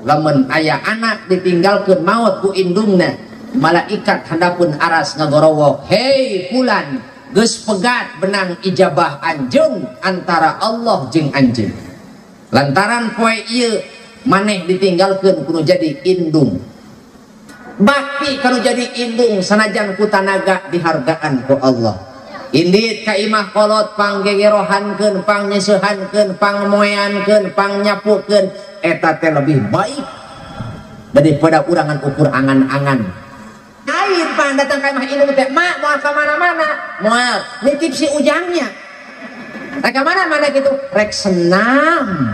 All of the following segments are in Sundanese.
Lamun aya anak ditinggalkeun maot ku indungna, malaikat handapun aras ngagorowok, hei fulan, geus pegat benang ijabah anjeun antara Allah jeung anjeun. Lantaran poe ieu maneh ditinggalkeun kudu jadi indung. Bakti kudu jadi indung sanajan ku tanaga dihargaan ku Allah. Indit ka imah kolot panggegerohankeun, pangnyeuseuhankeun, pangmoeankeun, pangnyapukeun, eta teh lebih baik daripada urangan ukur angan-angan. Lain pan datang ka imah indung teh, mak moal ka mana-mana, moal nitip si ujangnya. Rek ka mana-mana gitu, rek senam.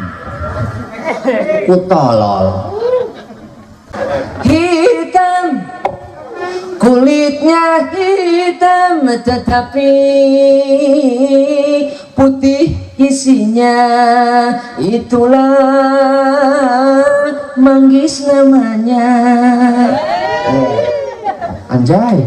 Ku tolol. Hitam kulitnya hitam tetapi putih isinya, itulah manggis namanya. Anjay.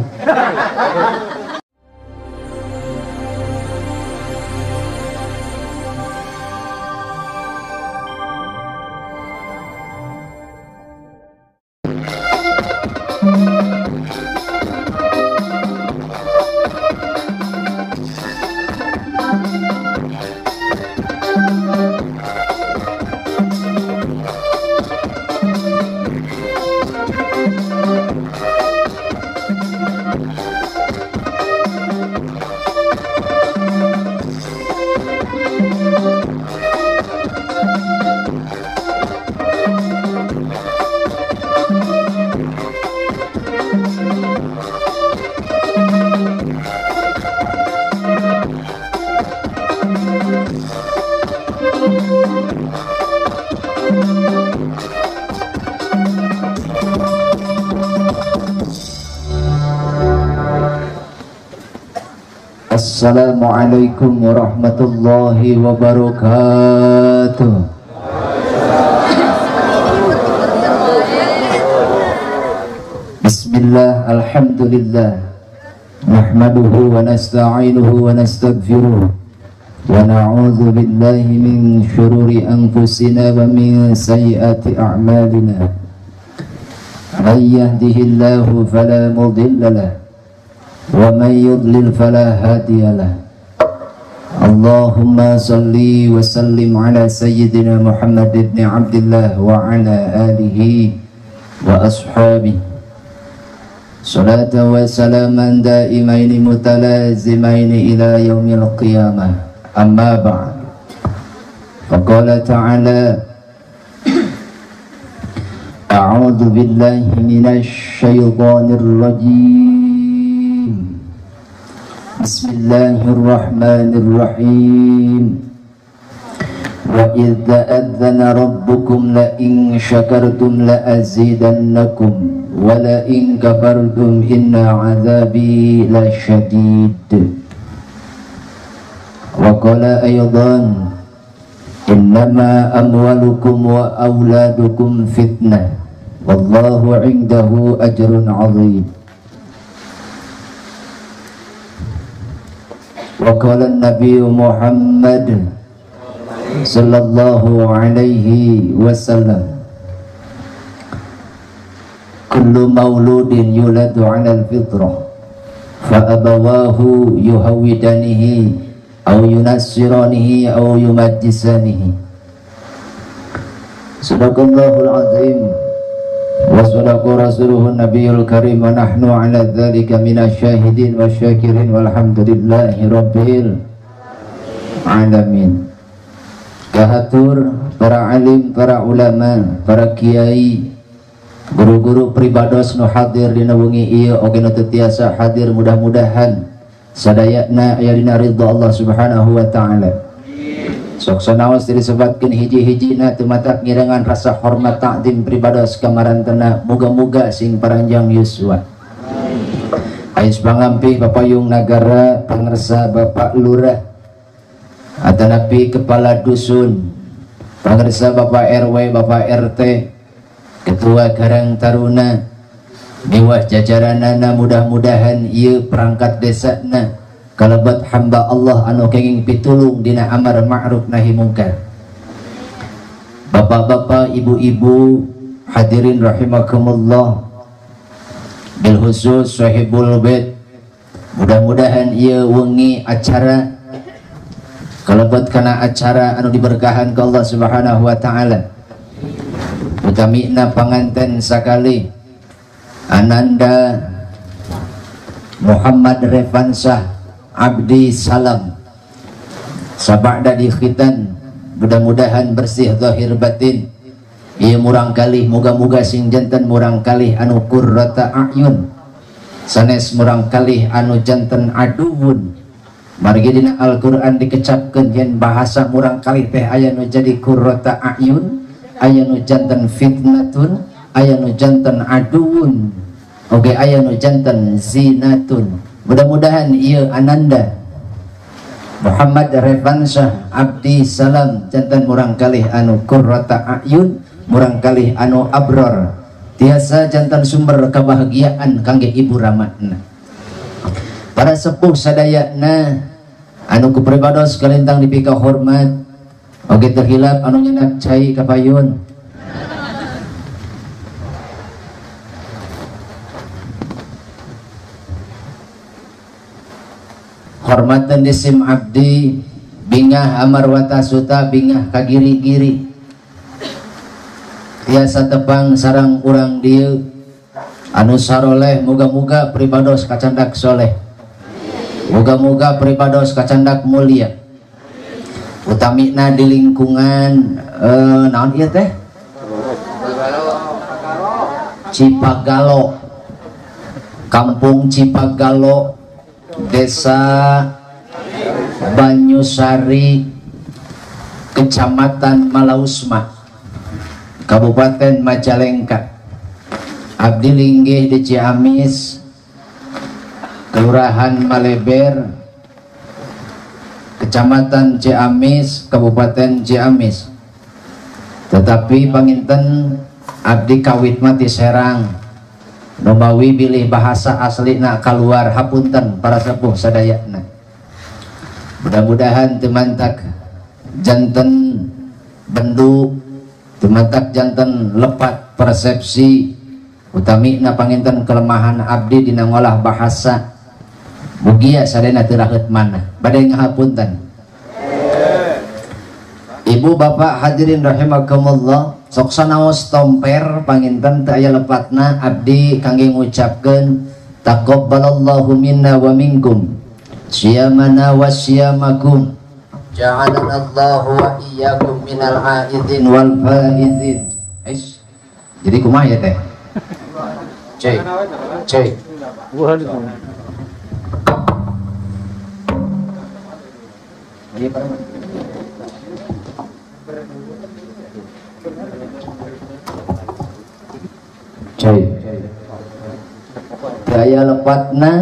Assalamualaikum warahmatullahi wabarakatuh. Bismillah, alhamdulillah, nahmaduhu wa nasta'inuhu wa nastaghfiruh wa na'udzu billahi min syururi anfusina wa min sayyiati a'malina. May yahdihillahu fala mudilla lahu wa man yudlil fala hadiya lah. Allahumma salli wa sallim ala sayyidina Muhammad ibn Abdillah wa ala alihi wa ashabihi salatan wa salaman daimaini mutalazimaini ila yaumil qiyamah. Amma ba'd. Faqala ta'ala, a'udzu billahi minasy syaithanir rajim. Bismillahirrahmanirrahim. Wa idz ta'adzana rabbukum la in syakartum la azidannakum wa la in kafartum inna 'adzabi lasyadid. Wa qala aydan, innama amwalukum wa auladukum fitnah wallahu 'indahu ajrun 'azim. Wa qala an-nabiy Muhammad sallallahu alaihi wasallam, kullu mauludin yuladu 'ala al-fitrah fa abawahu yuhawidanihi aw yunassiranihi aw yumajjisanihi. Sadaqallahul azim wa sadaqa rasuluhun nabiyul karim wa nahnu ala dzalika minasyahidin wasyakirin walhamdulillahi rabbil alamin. Kahatur para alim, para ulama, para kiai, guru-guru pribados nu hadir dina wengi ieu oge nu teu tiasa hadir, mudah-mudahan sadayana aya dina ridha Allah Subhanahu wa taala. Sok sanaos disebatkeun hiji-hijina teu matak ngirengan rasa hormat takdim pribados kamarantena, muga-muga sing paranjang yuswa. Ais pangampih papayung nagara, pangersa Bapak Lurah atanapi kepala dusun, pangersa Bapak RW, Bapak RT, Ketua Karang Taruna, miwah jajaranana, mudah-mudahan ieu perangkat desana kalebet hamba Allah anu kenging pitulung dina amar ma'ruf nahi mungkar. Bapak-bapak, ibu-ibu, hadirin rahimakumullah, bil khusus sahibul bait. Mudah-mudahan ieu wengi acara kalebet kana acara anu diberkahan ku Allah Subhanahu wa taala. Utamina panganten sakali Ananda Muhammad Revansyah Abdi Salam sabada di khitan, mudah-mudahan bersih zahir batin. Ieu murang kalih moga-moga sing janten murang kalih anu qurrata a'yun, sanes murang kalih anu janten aduwun. Margi dina Al-Qur'an dikecapkeun yen bahasa murang kalih teh aya nu jadi qurrata a'yun, aya nu janten fitnatun, aya nu janten aduwun, oge aya nu janten zinatun. Mudah-mudahan ieu Ananda Muhammad Revansyah Abdi Salam janten murang kalih anu qurrata a'yun, murang kalih anu abror, tiasa janten sumber kebahagiaan kangge ibu ramana. Para sepuh sadayana anu kupribados kalintang dipika hormat, oge teu hilap anu nyenak cai kapayun. Hormatan disim abdi bingah amarwata suta bingah kagiri-giri, tiasa tepang sarang urang dieu anu saroleh, moga-moga pribados kacandak soleh, moga-moga pribados kacandak mulia, utamina di lingkungan naon ieu teh Cipagalo, Kampung Cipagalo, Desa Banyusari, Kecamatan Malausma, Kabupaten Majalengka. Abdi linggih di Ciamis, Kelurahan Maleber, Kecamatan Ciamis, Kabupaten Ciamis. Tetapi panginten abdi kawit mati Serang, numawi bilih bahasa asli nak keluar, hapunten para sepuh sadayana. Mudah-mudahan temantak janten bendu, temantak janten lepat persepsi, utamina panginten kelemahan abdi dina ngolah bahasa. Mugia sadayana teu raheut manah, bade ngahapunten. Ibu bapak hadirin rahimakumullah, sok sanaos tomper panginten teu aya lepatna abdi kangge ngucapkeun taqabbalallahu minna wa minkum siyamana wa siyamakum, ja'alanallahu wa iyyakum minal aidin wal faizin. Ais. Jadi kumaha ya teh? Cek. Cek. Cek. Daya lepatna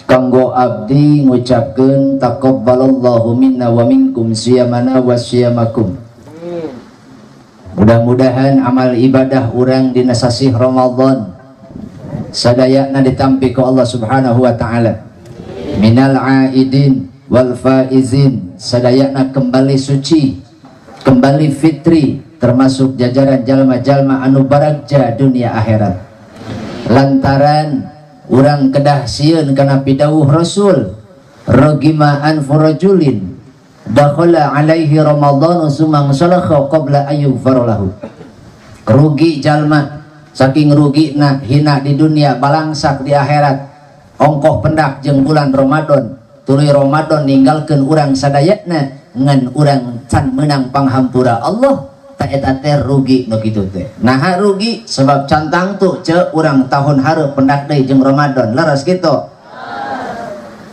kanggo abdi ngucapkeun taqabbalallahu minna wa minkum siyamana wa siyamakum. Mudah-mudahan amal ibadah urang dina sasih Ramadan sadayana ditampi ku Allah Subhanahu wa taala. Minal aidin wal faizin, sadayana kembali suci, kembali fitri, termasuk jajaran jalma-jalma anu baragja dunia akhirat. Lantaran urang kedah sieun kana pidawuh Rasul, ragima anfu rajulin dakhala alaihi Ramadan sumang salakha qabla ayyughfar lahu. Rugi jalma, saking rugina hina di dunia balangsak di akhirat, ongkoh pendak jeung bulan Ramadan, tuluy Ramadan ninggalkeun urang sadayana ngan urang can meunang panghampura Allah. Eta teh rugi nu kitu teh. Naha rugi sebab can tangtu ce urang tahun hareup pendak deui jeung Ramadan. Leres kitu.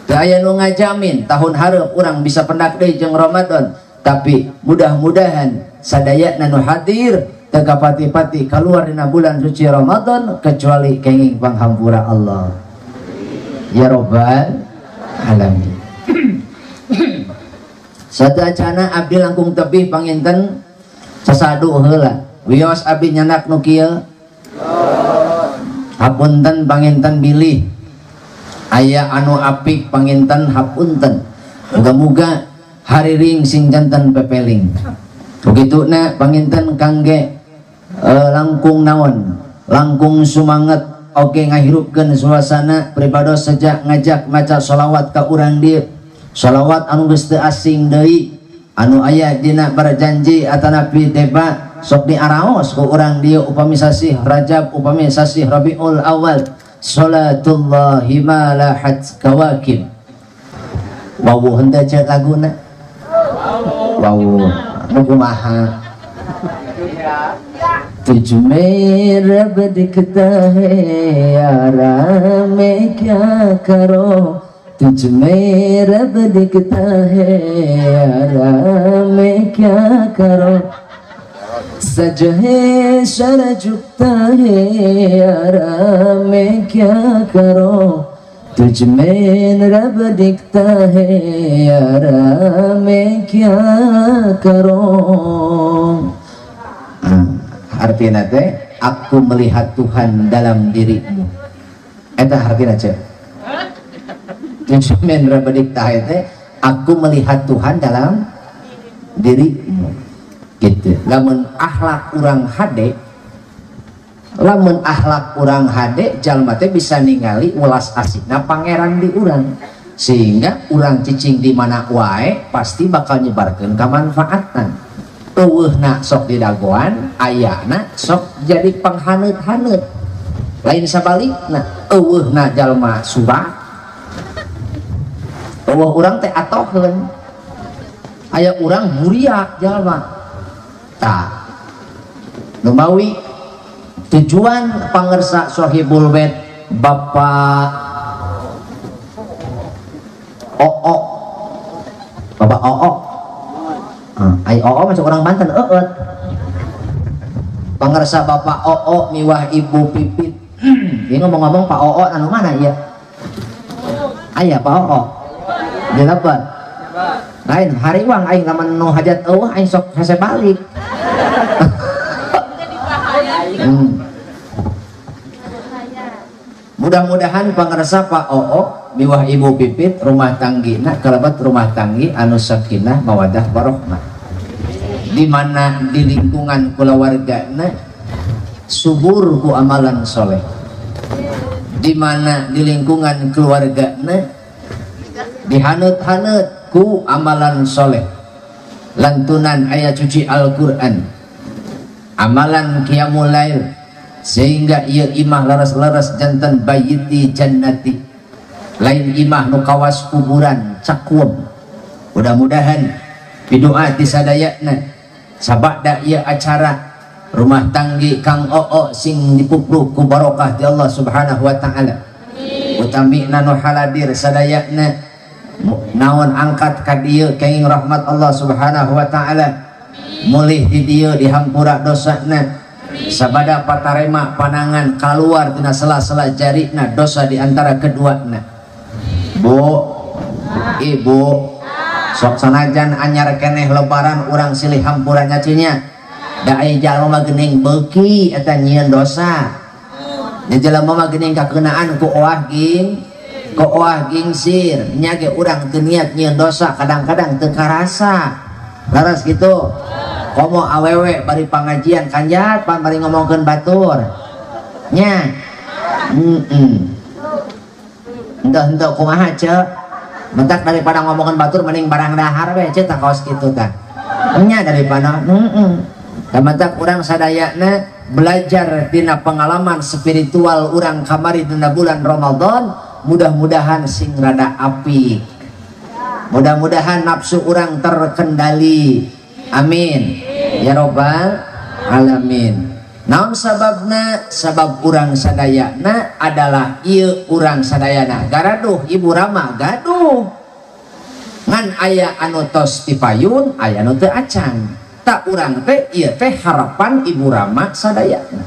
Teu aya nu ngajamin tahun hareup urang bisa pendak deui jeung Ramadan, tapi mudah-mudahan sadayana nu hadir teu kapati-pati kaluar dina bulan suci Ramadan kecuali kenging panghampura Allah. Ya Rabbal alamin. Sateuacana abdi langkung tebih panginten sasadu heula. Wios abdi nyandak nu kieu. Hapunten panginten bilih aya anu apik panginten hapunten. Muga-muga hariring sing janten pepeling. Begituna panginten kangge Langkung naon langkung sumanget oge ngahirupkeun suasana pribados sejak ngajak maca sholawat ka urang dieu sholawat anu geus teu asing deui anu aya dina berjanji atanapi deba sok diaraos ku urang dieu upami sasih Rajab upami sasih Rabiul Awal salatullahi ma lahat kawakib wawuh henteu ceuk laguna wawuh nu kumaha तुझ में रब दिखता है यारा मैं क्या करो तुझ में रब दिखता है यारा मैं क्या करो सज है सर झुकता है यारा मैं क्या करो तुझ में रब दिखता है यारा मैं क्या करो. Artinya teh aku melihat Tuhan dalam dirimu. Eta artinya cek. Tuj men rabb dikta teh aku melihat Tuhan dalam dirimu. Gitu. Lamun akhlak urang hade, lamun akhlak urang hade jalma teh bisa ningali welas asihna pangeran di urang. Sehingga urang cicing di mana wae pasti bakal nyebarkeun kamanfaatan. Eueuhna sok didagoan, ayana sok jadi panghaneut-haneut. Lain sabalikna, eueuhna jalma surah. Eueuh urang teh atoheun. Aya urang buriak jalma. Tah. Numawi tujuan pangersa Sohibul Bait Bapak Oo. Bapak Oo. Ai oo masuk orang Banten eueut. Pangersa Bapak Oo miwah Ibu Pipit. Ini ngomong-ngomong Pak Oo anu mana ya? Aya Pak Oo. Di lebat. Lain hariwang aing lamun nu hajat eueuh aing sok hese balik. Mudah-mudahan pangersa Pak Oo miwah Ibu Pipit rumah tanggina kalabat rumah tanggi anu sakinah mawadah warohmah. Di mana di lingkungan kulawargana subur ku amalan soleh, di mana di lingkungan keluargana dihaneut-haneut ku amalan soleh, lantunan ayat suci Al-Quran, amalan qiyamul lail, sehingga ieu imah leres-leres janten bayiti jannati, lain imah nu kawas kuburan cakuem. Mudah-mudahan bidoa tisadayana sabada ieu acara rumah tanggi Kang Oo sing dipupruh ku barokah ti Allah Subhanahu wa taala. Utamina nu haladir sadayana naon angkat ka dieu kenging rahmat Allah Subhanahu wa taala. Mulih di dieu dihampura dosana. Sabada patarema panangan kaluar tina sela-sela jarina dosa di antara keduana. Bu, Ibu, sok sanajan anyar keneh lebaran urang silih hampura nyacinya. Da aya jalma mah geuning beuki eta nyieun dosa. Nya jalma mah geuning kakeunaan ku oah ging, ku oah gingsir. Nya ge urang teu niat nyieun dosa kadang-kadang teu karasa. Laras gitu. Komo awewe bari pangajian kanjat pan bari ngomongkeun batur. Nya. Henteu-henteu kumaha ceu? Mentak daripada ngomongin batur mending barang dahar we ceu tah kaos kitu tah. Nya daripada mentak urang sadayana belajar dina pengalaman spiritual urang kamari dina bulan Ramadan, mudah-mudahan sing rada apik. Mudah-mudahan nafsu urang terkendali. Amin. Ya robbal alamin. Naon sababna? Sabab urang sadayana adalah ieu urang sadayana garaduh Ibu Rama gaduh. Ngan aya anu tos tipayun, aya anu teu acan. Tak urang teh ieu teh harapan Ibu Rama sadayana.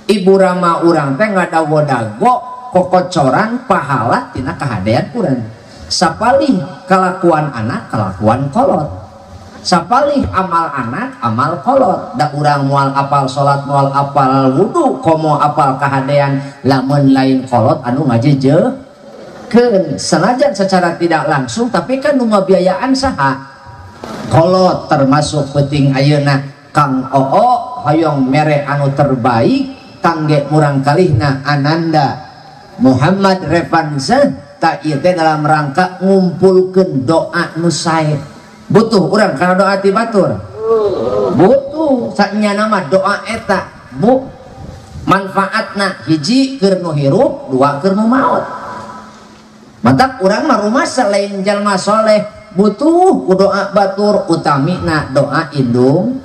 Ibu Rama urang teh ngadago-dago kokocoran pahala tina kahadean urang. Sapalih kalakuan anak, kalakuan kolot. Sapalih amal anak, amal kolot. Da urang moal apal salat, moal apal wudu, komo apal kahadean lamun lain kolot anu ngajejeukeun. Senajan secara tidak langsung tapi kan nu ngabiayaan saha? Kolot termasuk penting ayeuna Kang Oo Allah hoyong mere anu terbaik kangge murang kalihna Ananda Muhammad Revanza tak ieu teh dalam rangka ngumpulkeun doa nu sae. Butuh urang kana doa ti batur? Butuh. Sanyana mah doa eta bu manfaatna hiji keur nu hirup, dua keur nu maot. Matak urang mah rumasa lain jalma soleh butuh ku doa batur, utamina doa indung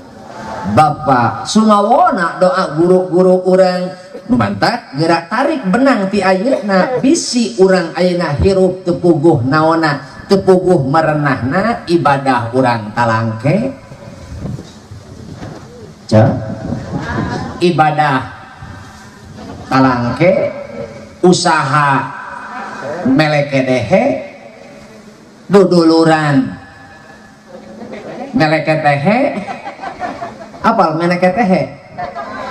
bapak, sumawona doa guru-guru urang. Mantak gerak tarik benang ti ayeuna bisi urang ayeuna hirup teu puguh naona, teu puguh merenahna ibadah urang talangke. Ibadah talangke, usaha melekedehe, duduluran meleketehe. Apal meleketehe?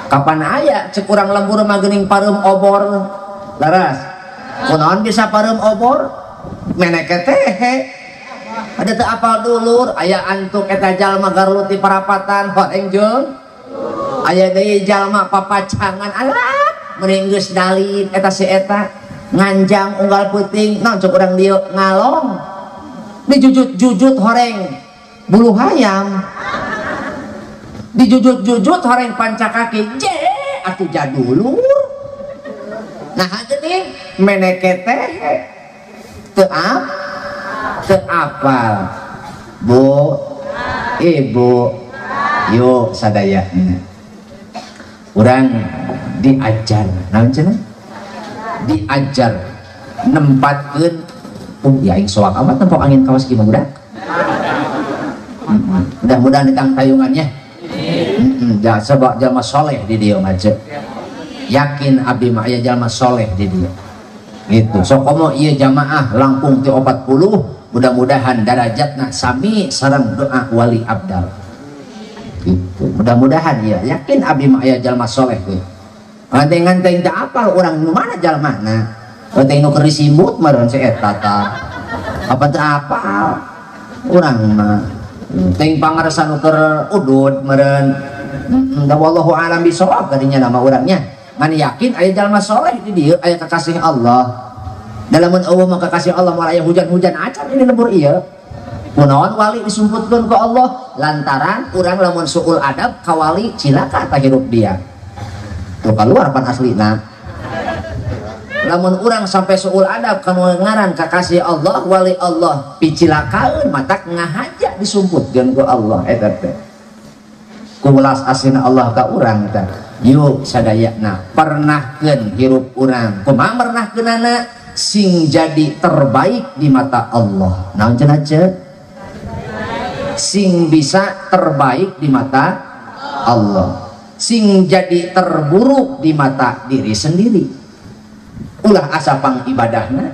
Kapan aya cek urang lembur mah geuning pareum obor laras. Kunaon bisa pareum obor? Meleketehe. Ada teu apal dulur, aya antuk eta jalma garlut di parapatan horeng jeung aya deui jalma papacangan alah mending geus dalin eta si eta nganjang unggal peuting naon cek urang dieu ngalong dijujut-jujut horeng bulu hayam, dijujut-jujut horeng panca kaki je atuh jadulur. Nah geuning meneketehe teu apal. Bu, ibu, yuk sadaya urang diajar naon cenah? Diajar nempatkeun ya aing soak amat tempo angin kawas kieu mah budak. Mudah-mudahan ditang tayungannya. Sebab jalma soleh di dieu mah yakin abdi mah aya jalma soleh di dieu. Gitu. Sok komo ieu jamaah langkung ti 40, mudah-mudahan darajatna sami sareng doa wali abdal. Gitu. Mudah-mudahan ya, yakin abdi mah aya jalma soleh teh. Nganteng-nganteng teu apal urang nu mana jalmana. Nganteng nu keur disimbut meureun si eta tah. Apa teu apal urang mah. Teng pangarsa nu keur udud meureun. Da wallahu alam bisawab kadinya nama urangnya. Ngan yakin aya jalma soleh di dieu aya kekasih Allah. Dalamun eueuh mah kekasih Allah moal aya hujan-hujan acan ini lembur ieu. Kunaon wali disumputkeun ku Allah lantaran urang lamun suul adab ka wali cilaka tah hirup dia. Tuh kaluar pan aslina. Lamun urang sampai suul adab ka nu ngaran kakasih Allah wali Allah picilakaeun matak ngahaja disumputkeun ku Allah eta teh. Ku welas asihna Allah ka urang teh. Yuk sadayana pernahkeun hirup urang. Kumaha mernahkeunana sing jadi terbaik di mata Allah. Naon cenah ceuk? Sing bisa terbaik di mata Allah, sing jadi terburuk di mata diri sendiri. Ulah asa pang ibadahna,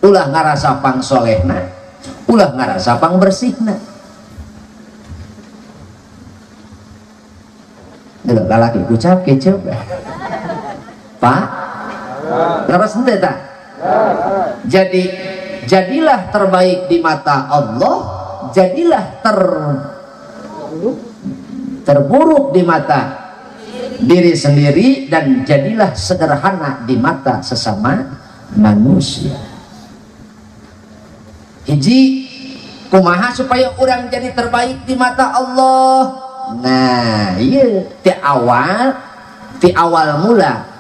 ulah ngarasa pang solehna, ulah ngarasa pang bersihna. Delok lalaki ucap kecep. Pak, leres henteu tah? Jadi jadilah terbaik di mata Allah, jadilah terburuk di mata diri sendiri, dan jadilah sederhana di mata sesama manusia. Hiji, kumaha supaya orang jadi terbaik di mata Allah? Nah, iya, ti awal mula.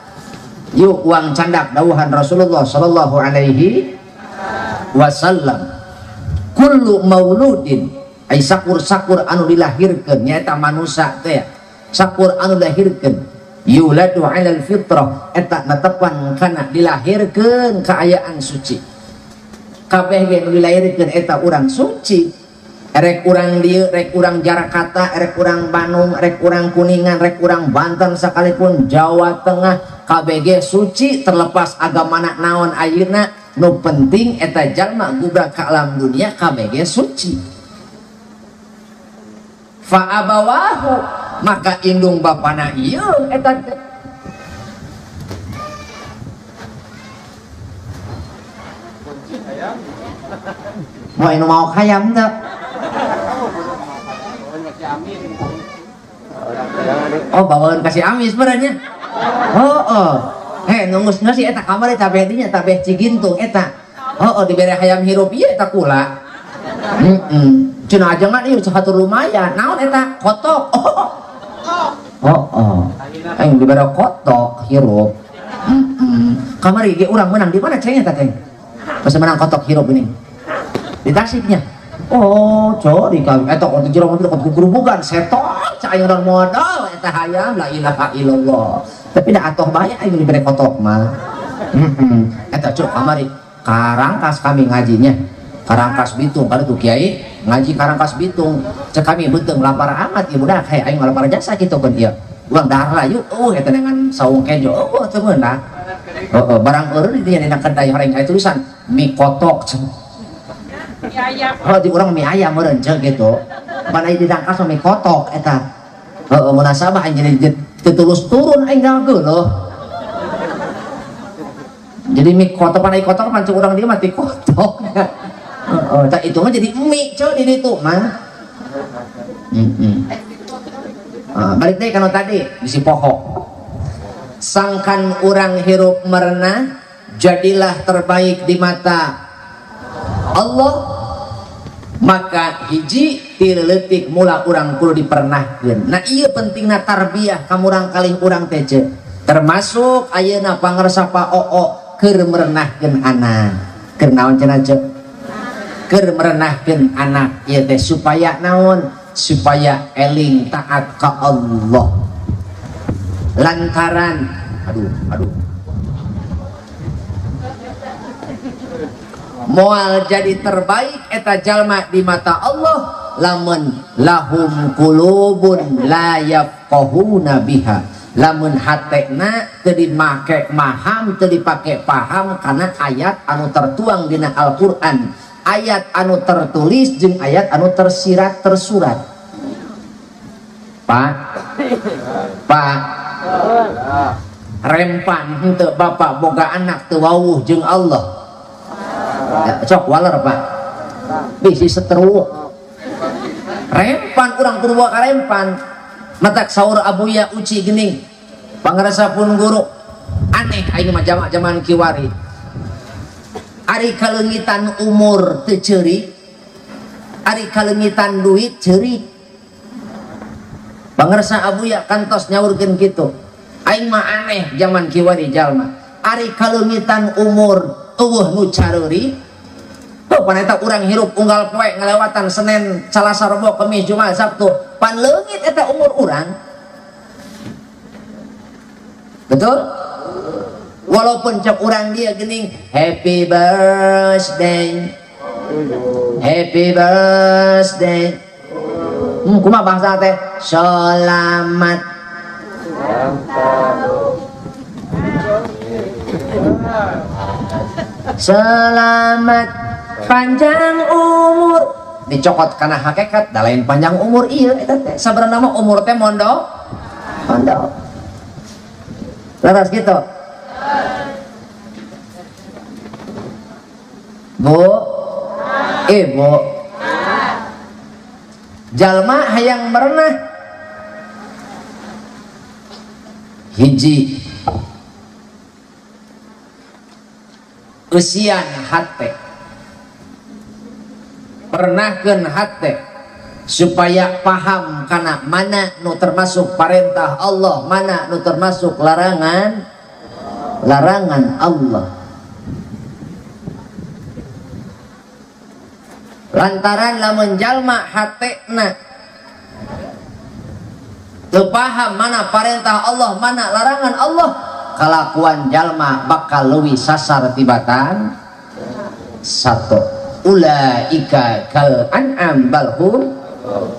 Yuk uang candak dawuhan Rasulullah sallallahu alaihi wasallam. Kullu mauludin ai sakur-sakur anu dilahirkeun nyaeta manusa teh. Sakur anu dilahirkeun yuladu alal fitrah eta netepan kana dilahirkeun kaayaan suci. Kabeh ge nu dilahirkeun eta urang suci. Rek urang dieu, rek urang Jakarta, rek urang Bandung, rek urang Kuningan, rek urang Banten sekalipun Jawa Tengah, KBG suci terlepas agamana naon ayeuna, nu penting eta jalma gubrak ka alam dunia KBG suci. Fa abawahu maka indung bapana ieu eta teh. Mau anu mau hayam teh. Oh bawaeun ka si Amis beureunya. Oh oh. Heh nunggus si eta kamari tabeh dinya tabeh Cigintung eta. Oh oh dibere hayam hirup ieu eta kula. Heeh. Cenah ajengan ieu sahatur lumayan. Naon eta? Kotok. Oh. Oh oh. Aing dibere kotok hirup. Heeh. Kamari ge urang menang di mana ceng eta ceng? Pas menang kotok hirup ini. Di Tasiknya. Oh, cok di kami eta kotok jero mobil kotok gerubugan setok cai urang modal eta hayam la ilaha illallah. Tapi da atoh bae aing dibere kotok mah. Heeh. Eta cok kamari Karangkas kami ngajinya. Karangkas Bitung kada tuh kiai ngaji Karangkas Bitung. Cek kami beuteung lapar amat ieu budak hae aing lapar jasa kitu keun ieu. Urang dahar lah yuk, eta dengan saung kejo, teu meunang. Heeh, barang eureun di dinya dina kedai horeng aya tulisan mie kotok. Mie ayam. Oh, di urang mie ayam meureun ceuk gitu. Pan aya di Dangkas mie kotok eta. Heeh, munasabah aing jadi teu tulus turun aing geuleuh. Jadi mie kotok pan aya kotok pan ceuk urang dieu mah ti kotok. Heeh, tah itu mah jadi mie ceuk di ditu mah. Heeh. Balik deh kalau tadi bisi poho. Sangkan urang hirup merenah, jadilah terbaik di mata Allah, maka hiji ti leutik mula urang kudu dipernahkeun. Nah ieu pentingna tarbiyah ka murang kalih urang teh ce. Termasuk ayeuna pangersa Pa Oo keur merenahkeun anak. Keur naon cenah ce? Keur merenahkeun anak ieu teh supaya naon? Supaya eling taat ka Allah. Lantaran aduh moal jadi terbaik eta jalma di mata Allah lamun lahum qulubun la yafqahuna biha, lamun hatena teu dimake maham, teu dipake paham kana ayat anu tertuang dina Al-Qur'an, ayat anu tertulis jeung ayat anu tersirat tersurat. Pak, Pak, rempan henteu bapak boga anak teu wawuh jeung Allah. Ya, cok waler Pak, bisi seteru. Rempan urang kudu bawa karempan. Matak saur abuya uci geuning. Pangarasa pun guru aneh aing mah jaman kiwari. Ari kaleungitan umur teu ceurik, ari kaleungitan duit ceurik. Pangersa abuya kantos nyaurkeun kitu. Aing mah aneh jaman kiwari jalma. Ari kaleungitan umur eueuh nu careuri. Tuh pan eta urang hirup unggal poe ngalewatan Senin, Salasa, Rebo, Kamis, Jumat, Sabtu. Pan leungit eta umur urang. Betul? Walaupun cek urang dia geuning happy birthday, happy birthday. Kumaha bahasa teh? Selamat. Selamat panjang umur. Dicokot kana hakikat da lain panjang umur ieu eta teh. Sabenerna mah umur teh mondok. Mondok. Leres kitu. Bu, ibu, jalma hayang merenah hiji usian hate, pernahkeun hate supaya paham kana mana nu termasuk perintah Allah, mana nu termasuk larangan Allah. Lantaran lamun jalma hatena teu paham mana perintah Allah, mana larangan Allah, kalakuan jalma bakal leuwih sasar tibatan satu. Ulaika kal an'am bal hum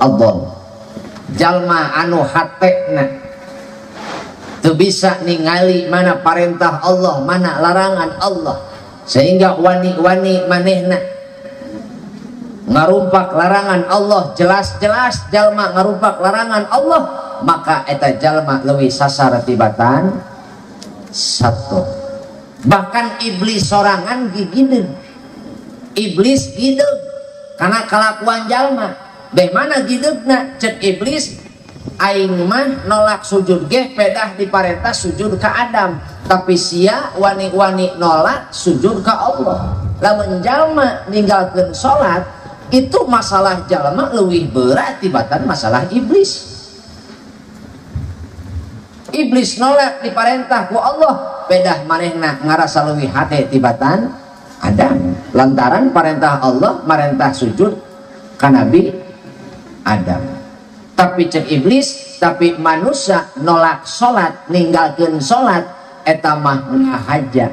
adall. Jalma anu hatena teu bisa ningali mana perintah Allah, mana larangan Allah, sehingga wani-wani manehna ngarumpak larangan Allah, jelas-jelas jalma ngarumpak larangan Allah, maka eta jalma leuwih sasar tibatan satu. Bahkan iblis sorangan gigideun. Iblis gideug karena kalakuan jalma. Beh mana gideugna? Cek iblis Aing mah nolak sujud ge pedah diparentah sujud ka Adam, tapi sia wani-wani nolak sujud ka Allah. Lamun jalma ninggalkeun salat itu masalah jalma leuwih berat tibatan masalah iblis. Iblis nolak diparentah ku Allah, pedah manehna ngarasa leuwih hate tibatan Adam lantaran parentah Allah marentah sujud ka Nabi Adam. Tapi cek iblis, tapi manusia nolak salat, ninggalkeun salat eta mah ngahaja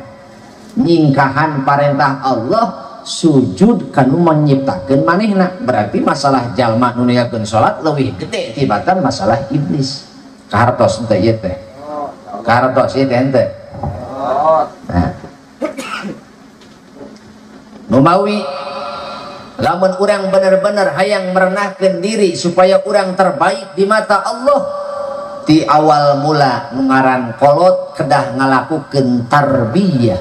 nyingkahan parentah Allah sujud kanu menyiptakeun manehna. Berarti masalah jalma nu ninggalkeun salat leuwih gede tibatan masalah iblis. Kahartos teh ieu teh. Kahartos ieu teh henteu. Nah. Numawi lamun urang bener-bener hayang merenahkeun diri supaya urang terbaik di mata Allah, ti awal mula nu ngaran kolot kedah ngalakukeun tarbiyah,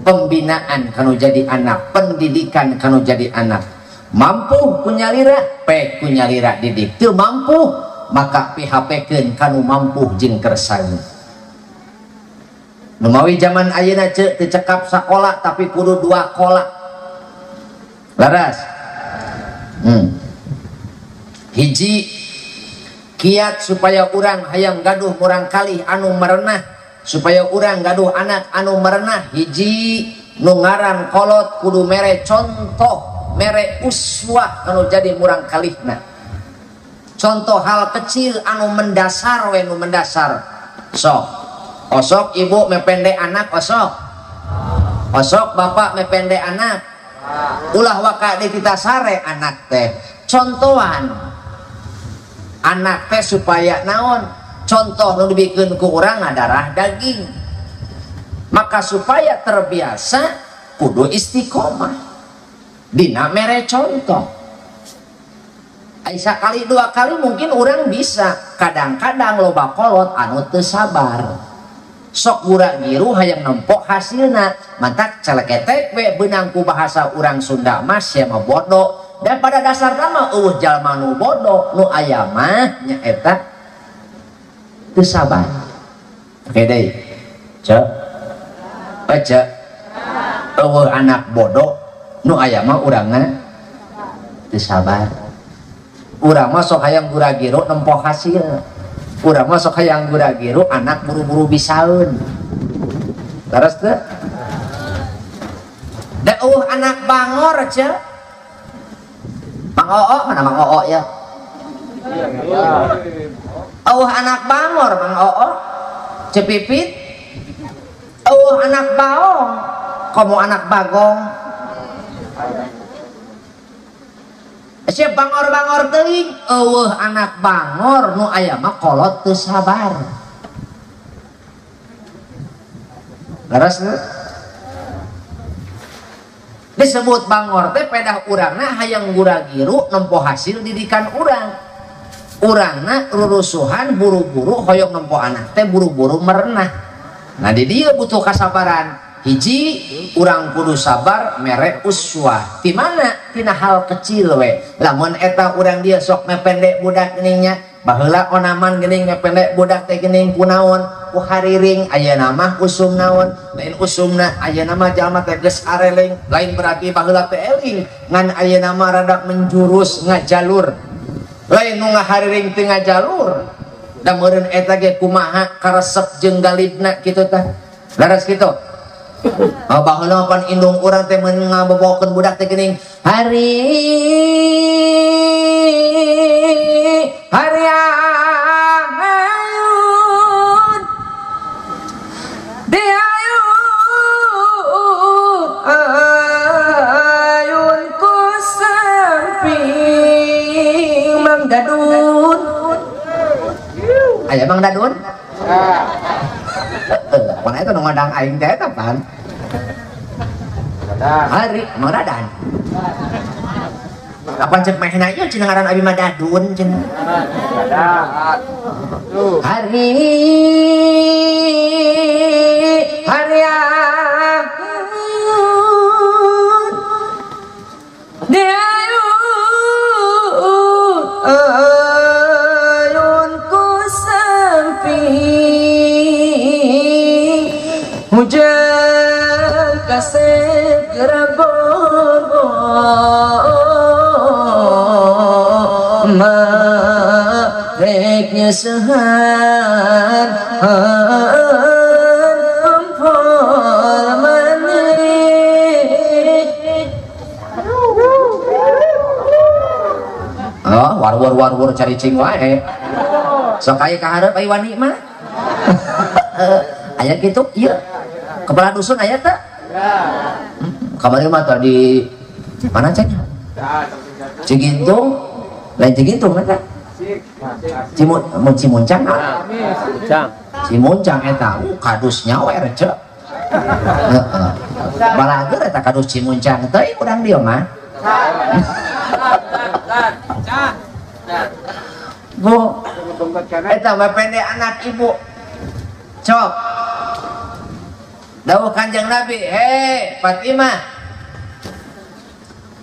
pembinaan kanu jadi anak, pendidikan kanu jadi anak. Mampu ku nyalira, pe ku nyalira didik. Teu mampu maka PHP-keun kanu mampu jeung kersana. Numawi zaman ayeuna ceu teu cekap sakola tapi kudu dua kola. Laras. Hiji kiat supaya urang hayang gaduh murang kalih anu merenah, supaya urang gaduh anak anu merenah, hiji nu ngaran kolot kudu mere contoh, mere uswah anu jadi murang kalihna. Contoh hal kecil anu mendasar we nu mendasar. Sok osok ibu mepende anak osok. Osok bapak mepende anak. Ulah waka di kita sare anak teh. Contohan anak teh supaya naon? Contoh nu dibikeun ku urang darah daging. Maka supaya terbiasa kudu istiqomah. Dina mere contoh. Aisyah kali dua kali mungkin orang bisa. Kadang-kadang loba kolot anu teu sabar. Sok gura-giru hayang nempok hasilna, mantak celeketek we beunang ku bahasa urang Sunda mah sia mah bodoh. Dan pada dasarna mah eueuh jalma nu bodoh, nu aya mah nyaeta teu sabar. Oke deui. Cek. Cek. Eueuh anak bodoh, nu aya mah urangna teu sabar. Urang mah sok hayang gura-giru nempok hasil. Urang mah sok hayang gura-giru anak buru-buru bisaeun. Leres teu? Da eueuh anak bangor ceu. Mang Oo, mana Mang Oo ya? Eueuh anak bangor Mang Oo. Cepipit. Eueuh anak baong, komo anak bagong. Siap bangor-bangor teuing, eueuh anak bangor nu aya mah kolot teu sabar. Leres teu? Disebut bangor teh pedah urangna hayang gura-giru nempo hasil didikan urang. Urangna rurusuhan buru-buru hoyong nempo anak teh buru-buru merenah. Nah di dieu butuh kasabaran. Hiji urang kudu sabar mere uswah. Di mana? Tina hal kecil we. Lamun eta urang dia sok mependek budak geningnya, baheula onaman geuning mependek budak teh geuning kunaon? Ku hariring ayeuna mah usum naon? Lain usumna ayeuna mah jalma teh geus areling, lain berarti baheula teh eling, ngan ayeuna mah rada menjurus ngajalur. Lain nu ngahariring teu ngajalur. Da meureun eta ge kumaha karesep jeung galibna kitu tah. Leres kitu. Oh, baheula pan indung urang teh mun ngabobokeun budak teh geuning hari hari ayun di ayun ayun ku samping Mang Dadun. Aya Mang Dadun? Mana itu nu ngadang aing teh eta pan. Hari Mang Dadan. Kapan cek mehna ieu cenah ngaran abi mah Dadun cenah. Hari hari ayun di ayun Hujan kasep kerabobo mareknya sehan ampol manik. Oh, warwur-warwur cari cing wae. Sok aya ka hareup aya wani mah. Aya kitu ieu. Kepala dusun aya teh? Kamari mah tadi mana cek? Cigintung, lain Cigintung eta. Cimuncang. Cimuncang eta, kadus nyawer cek. Heeh. Balager eta kadus Cimuncang teh urang dieu mah. Bu, eta mah pende anak ibu. Cok. Dawuh Kanjeng Nabi, "Hei Fatimah,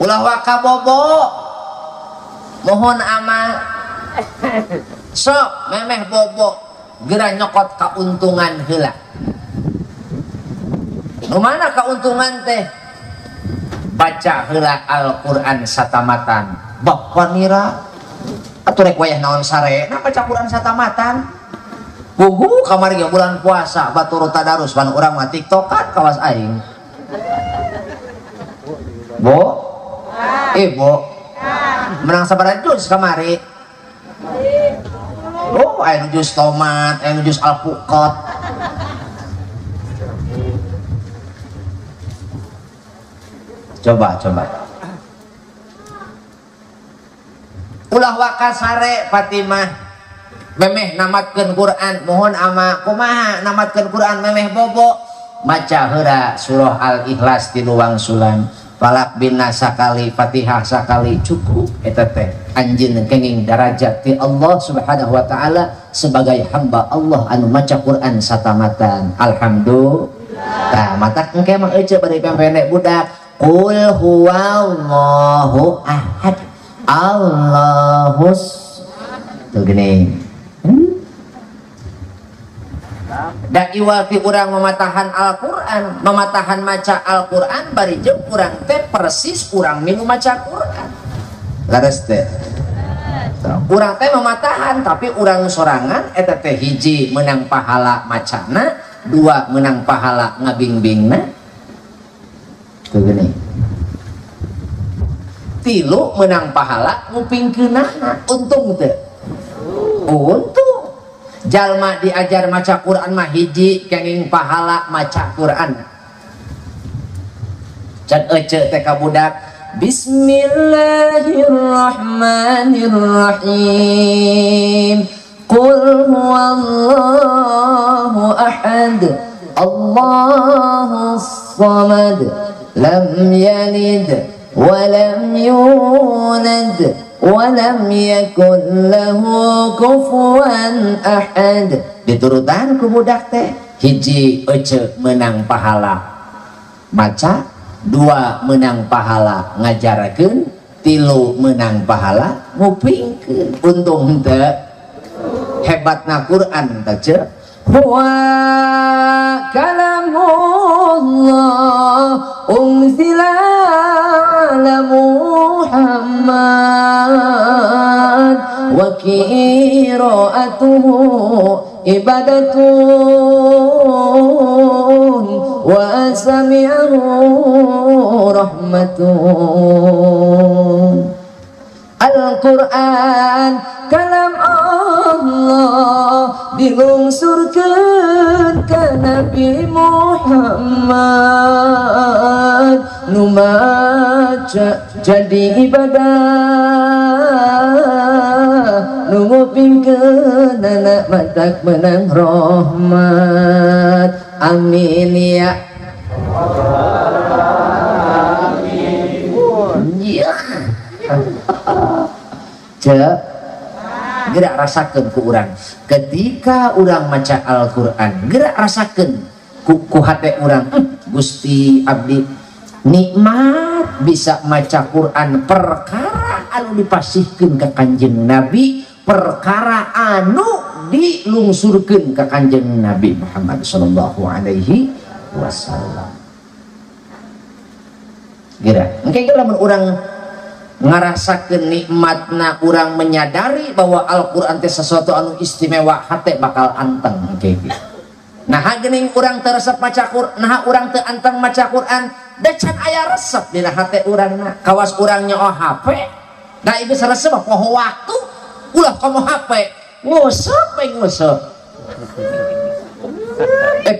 ulah waka bobo, mohon ama, sok memeh bobo, geura nyokot kauntungan heula." Nu mana kauntungan teh? Baca heula Al-Qur'an satamatan. Bapanira atuh rek wayah naon sarena baca Qur'an satamatan. Pugu kamari ge bulan puasa batur tadarus pan urang mah tiktokan kawas aing. Bo? Ibu. Menang sabaraha jus kamari? Oh, aya jus tomat, aya jus alpukat. Coba, coba. Ulah waka sare Fatimah. Memeh namatkeun Quran, mohon ama kumaha namatkeun Quran memeh bobo maca heula surah Al-Ikhlas tilu wangsulan, Falaq Binnas sakali, Fatihah sakali, cukup eta teh anjeun kenging darajat ti Allah Subhanahu wa taala sebagai hamba Allah anu maca Quran satamatan. Alhamdulillah. Tah matak engke mah ece bari pempene budak, qul huwallahu ahad, Allahus tuh gini. Da iwal ti urang mematahan Al-Qur'an, mematahan maca Al-Qur'an bari jeung urang teh persis urang minum maca Qur'an. Leres teh. Urang teh mematahan tapi urang sorangan eta teh hiji menang pahala macana, dua menang pahala ngabingbingna. Tuh gini. Tilu menang pahala ngupingkeunana, untung teh. Untung. Jalma diajar maca Quran mah hiji kenging pahala maca Quran. Can ece teh ka budak, Bismillahirrahmanirrahim. Qul huwallahu ahad, Allahus samad, lam yalid wa lam yulad walam yakun lahu kufuwan ahad. Diturutan ku budak teh, hiji ece menang pahala maca, dua menang pahala ngajarkeun, tilu menang pahala ngupingkeun. Untung teu hebatna Quran teh ce. Huwa kalamullah unzila ala Muhammad wa qira'atuhu ibadatun wa sami'ahu rahmatun. Al-Quran kalam Allah dilungsurkan ke Nabi Muhammad, nu maca jadi ibadah, nu ngupingkeun anak matak menang rahmat. Amin ya amin. Ya. Cek gerak rasakeun ku urang ketika urang maca Al-Qur'an, gerak rasakeun ku hate urang, Gusti abdi nikmat bisa maca Quran perkara anu dipasihkeun ka Kanjeng Nabi, perkara anu dilungsurkeun ka Kanjeng Nabi Muhammad sallallahu alaihi. wasallam. Geura engke ge lamun urang ngarasakeun nikmatna, urang menyadari bahwa Al-Qur'an teh sesuatu anu istimewa, hate bakal anteng engke ge. Nah geuning urang teu resep maca Qur'an, nah urang teu anteng maca Qur'an, da can aya resep dina hate urangna. Kawas urang nyoo HP, da ieu geus resep poho waktu, ulah komo HP, nguseup we nguseup.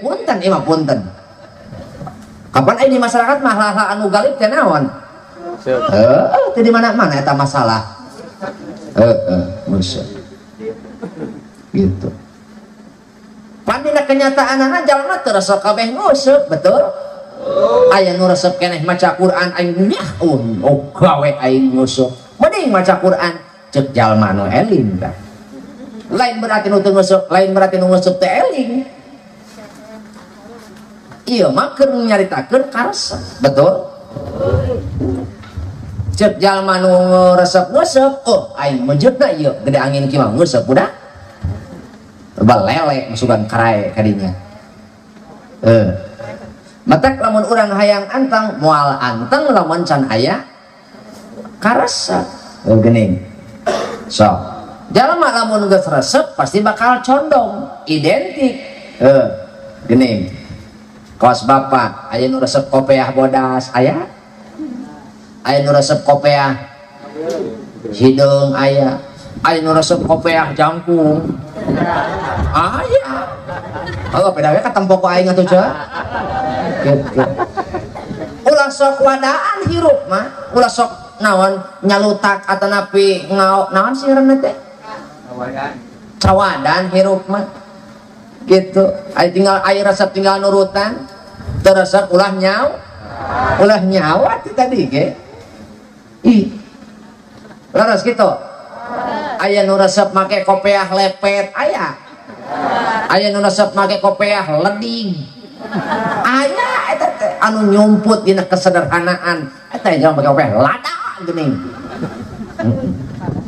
Punten ieu mah punten. Kapan aya di masyarakat mah hal-hal anu galib teh naon? Heeh, teu di mana-mana eta masalah. Heeh, nguseup. Gitu. Pandina kenyataanana jalma teu resep kabeh nguseup, betul? Aya nu resep keneh maca Quran aing nyah oh gawe aing nguseup. Mending maca Quran ceuk jalma nu eling tah. Lain berarti nu teu nguseup, lain berarti nu nguseup teh eling. Ieu mah keur nyaritakeun karesep, betul? Ceuk jalma nu resep nguseup, oh aing mejeutna ieu gede angin kieu mah nguseup budak. Balele masukan karae kadinya. Matak lamun urang hayang anteng moal anteng lamun can aya karesep. Geuning. Sok. Jalma lamun geus resep pasti bakal condong, identik. Geuning. Kawas bapak aya nu resep kopeah bodas aya. Aya nu resep kopeah hideung aya. Aya nu resep kopeah jangkung. Aya. Oh, pedawe katempo ku aing atuh ceu. Gitu. Ulah sok wadaan hirup mah, ulah sok naon nyalutak atanapi ngao naon sih ngaranna teh? Cawadan hirup mah. Gitu. Aya tinggal aya resep tinggal nurutan, teu resep ulah nyawa. Ulah nyawa ti tadi ge. Ih. Leres kitu. Aya nu resep make kopeah lepet aya. Aya nu resep make kopeah leding. Aya eta teh anu nyumput dina kesederhanaan. Eta jangan make kopeah lada geuning.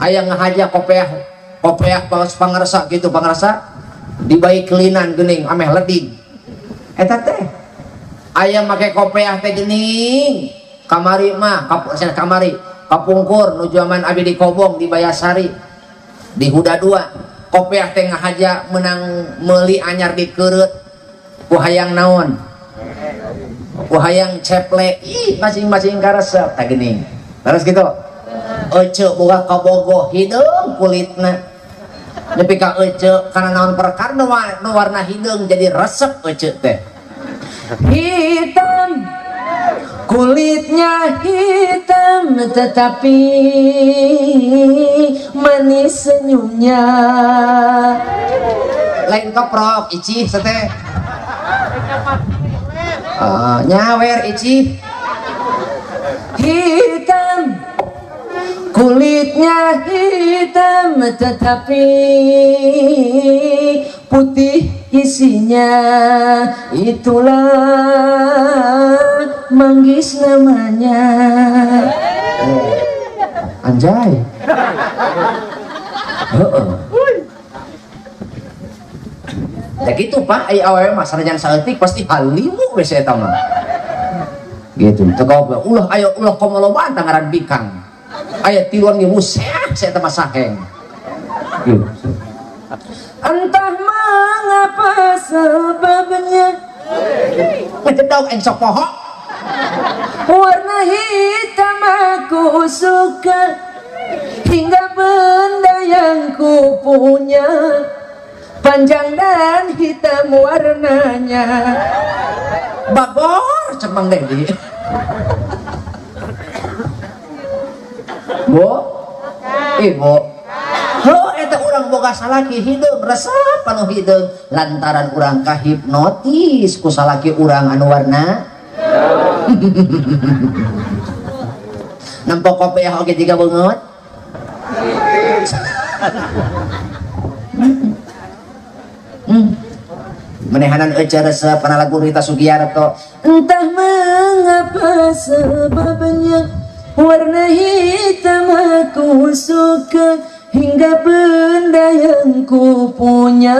Aya ngahaja kopeah kopeah pangrasa gitu pangrasa dibaik kelinan geuning ameh leding. Eta teh aya make kopeah teh geuning. Kamari mah kamari kapungkur nu jaman abi di Kobong di Bayasari di Huda 2 kopeah teh ngahaja menang meuli anyar dikereut ku hayang naon ku hayang ceple ih masing-masing karesep tah geuning terus gitu ece boga kabogoh hideung kulitna nepi ka ece kana naon perkara nu warna hideung jadi resep ece teh hitam kulitnya hitam tetapi manis senyumnya. Lain keprok icih sete. Nyawer icih. Hitam kulitnya hitam tetapi putih isinya, itulah manggis namanya. Anjay. Heeh. Ya gitu Pak, ai awewe mah sanajan saeutik pasti halimu we eta mah. Gitu. Teu ulah ayo ulah komo lobaan tangaran bikang. Aya tiluan ge museah saya eta mah saheng. Gitu. Entah mengapa sebabnya ngededog aing sok poho. Warna hitam aku suka hingga benda yang ku punya panjang dan hitam warnanya. Bagor cek Mang Dedi. Bu, ibu, heuh eta urang boga salaki hideung resep anu hideung lantaran urang kahipnotis ku salaki urang anu warna. Nempo kopiah oge jiga beungeut. Menehanan ece resep kana lagu Rita Sugiarto. Entah mengapa sebabnya warna hitam aku suka hingga benda yang ku punya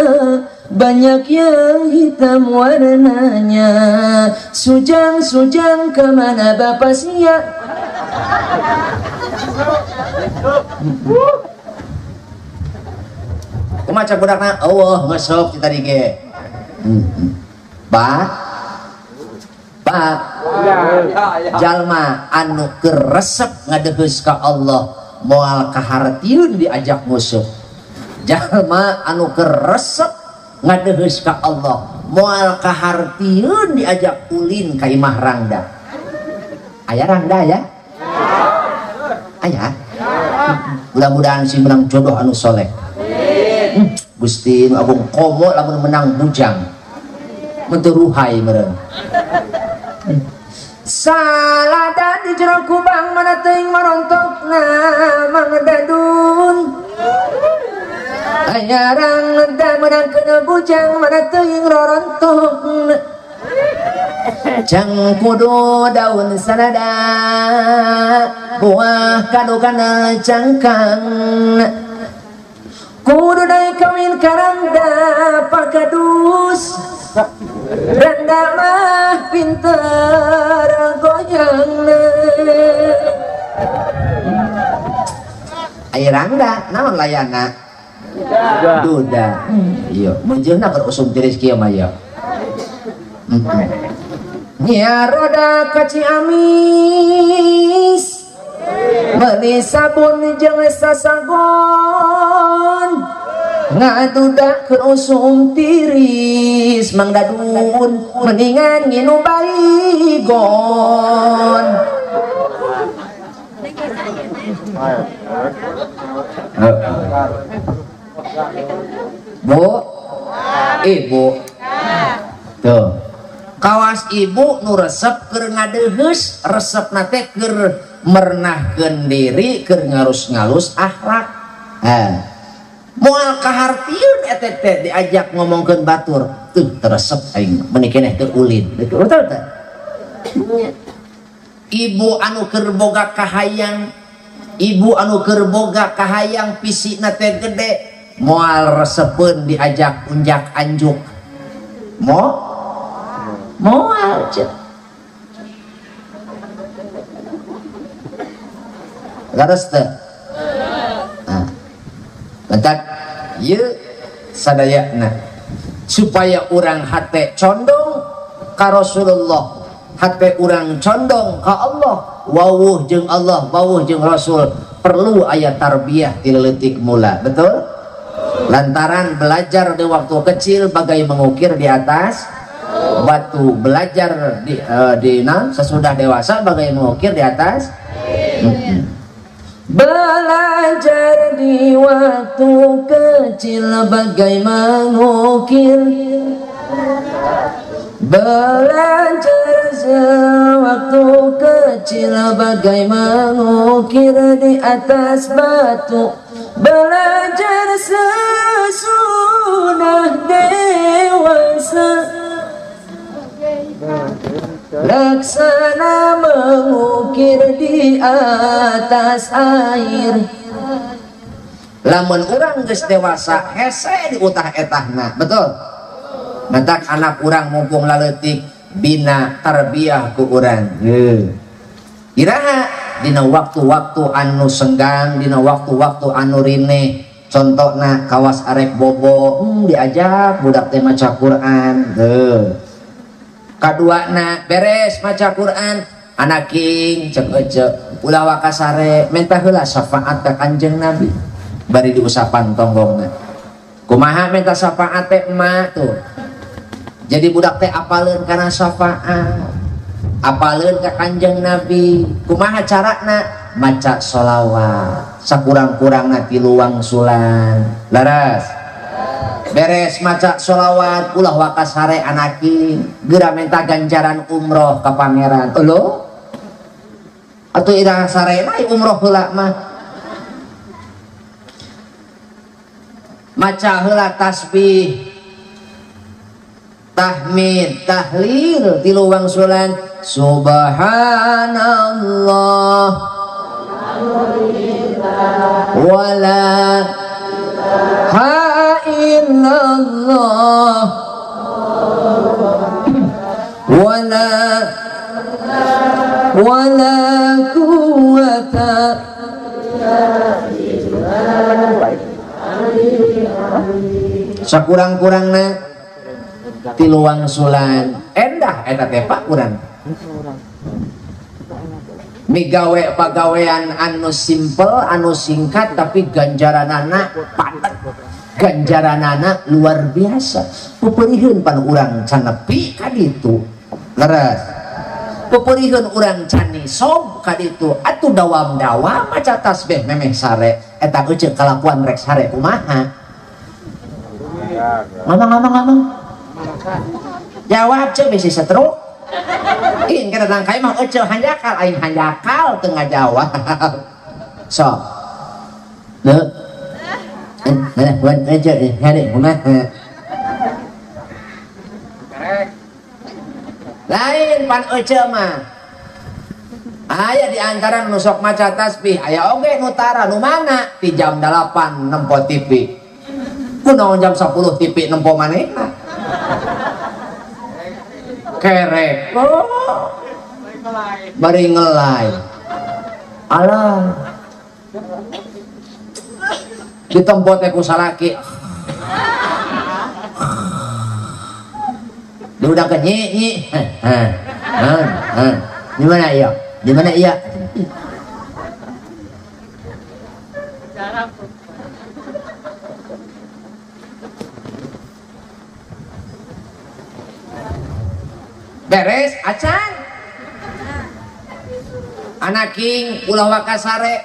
banyak yang hitam warnanya. Sujang-sujang kemana bapak sia? Kumaha cak budakna? Eueuh ngesok tadi ge. Ba Pak jalma anu keur resep ngadeheus ka Allah moal kahartieun diajak musuh. Jalma anu keur resep ngadeheus ka Allah moal kahartieun diajak ulin ka imah rangda. Aya rangda ya? Aya. Mudah-mudahan si menang jodoh anu soleh. Gusti nu agung komo lamun menang bujang. Mun teu ruhai meureun. Salada di jero kubang mana teuing marontokna mangdadun. Aya rangda meunang kana bujang mana teuing rorontokna. Jang kudu daun salada buah kadu kana cangkang. Kudu dai kawin karangda pakadus. Randa mah pinter goyangna. Aya rangda naon layana? Duda. Iya, munjeunna keur usum tiris kieu mah ieu. Nya roda ka Ciamis meuli sabun jeung sasagon. Ngaduda keur usum tiris Mang Dadun mendingan nginum baygon. Bu, ibu, tuh kawas ibu nu resep keur ngadeheus, resepna teh keur mernahkeun diri, keur ngarus-ngalus akhlak. Moal kahartieun eta teh diajak ngomongkeun batur, tuh teresep aing meuni keneh teu ulin. Betul teh? Ibu anu keur boga kahayang, ibu anu keur boga kahayang pisina teh gede, moal resepeun diajak unjak anjuk. Moal cek. Leres teh? Nah. Mentak ieu sadayana supaya urang hate condong ka Rasulullah, hate urang condong ka Allah, wawuh jeung Allah, wawuh jeung Rasul, perlu aya tarbiyah ti leutik mula, betul? Lantaran belajar di waktu kecil bagai mengukir di atas batu, belajar di sesudah dewasa bagai mengukir di atas. Belajar di waktu kecil bagai mengukir, belajar sewaktu kecil bagai mengukir di atas batu, belajar sesudah dewasa laksana mengukir di atas air. Lamun urang geus dewasa hese diutah etahna, betul? Mentak anak urang mumpung laleutik bina tarbiyah ku urang. Iraha dina waktu-waktu anu senggang, dina waktu-waktu anu rineh, contohna kawas arek bobo, diajak budak teh maca Quran. Tuh. Kaduana beres maca Quran, anaking cek ece ulah wakasare minta heula syafaat ka Kanjeng Nabi. Bari diusapan tonggongna. Kumaha minta syafaat teh emak tuh. Jadi budak teh apaleun kana syafaat, apaleun ka Kanjeng Nabi. Kumaha carana? Maca sholawat sakurang-kurangna 3 wangsulan. Laras. Beres maca sholawat ulah wakasare anaki geura minta ganjaran umroh ka pangeran. Elo atuh ira sarena umroh heula mah. Maca heula tasbih, tahmid, tahlil 3 wangsulan. Subhanallah wala ha illallah wala wala quwwata. Sakurang-kurangna tilu wangsulan endah eta teh Pak urang migawe pagawean anu simple anu singkat tapi ganjaranana padet, ganjaranana luar biasa. Puperiheun pan urang can nepi ka ditu leres, puperiheun urang can nisob ka ditu atuh dawam-dawam maca tasbih memeh sare eta euceuk kalakuan rek sare kumaha? Ngomong-ngomong jawab cek bisi setruk ing kana tangkai mah euceuh hanjakal aing hanjakal teu ngajawab sok leuh mana buan euceuh hade kumaha lain pan euceuh mah aya di antara nu sok maca tasbih aya oge nu tara nu mana ti jam 8 nempo TV kunaon jam 10 TV nempo manehna kerek oh bari ngelai alah ditempo teh ku salaki dia udah ke nyi nyi di mana iya di mana iya beres acan anaking ulah wakasare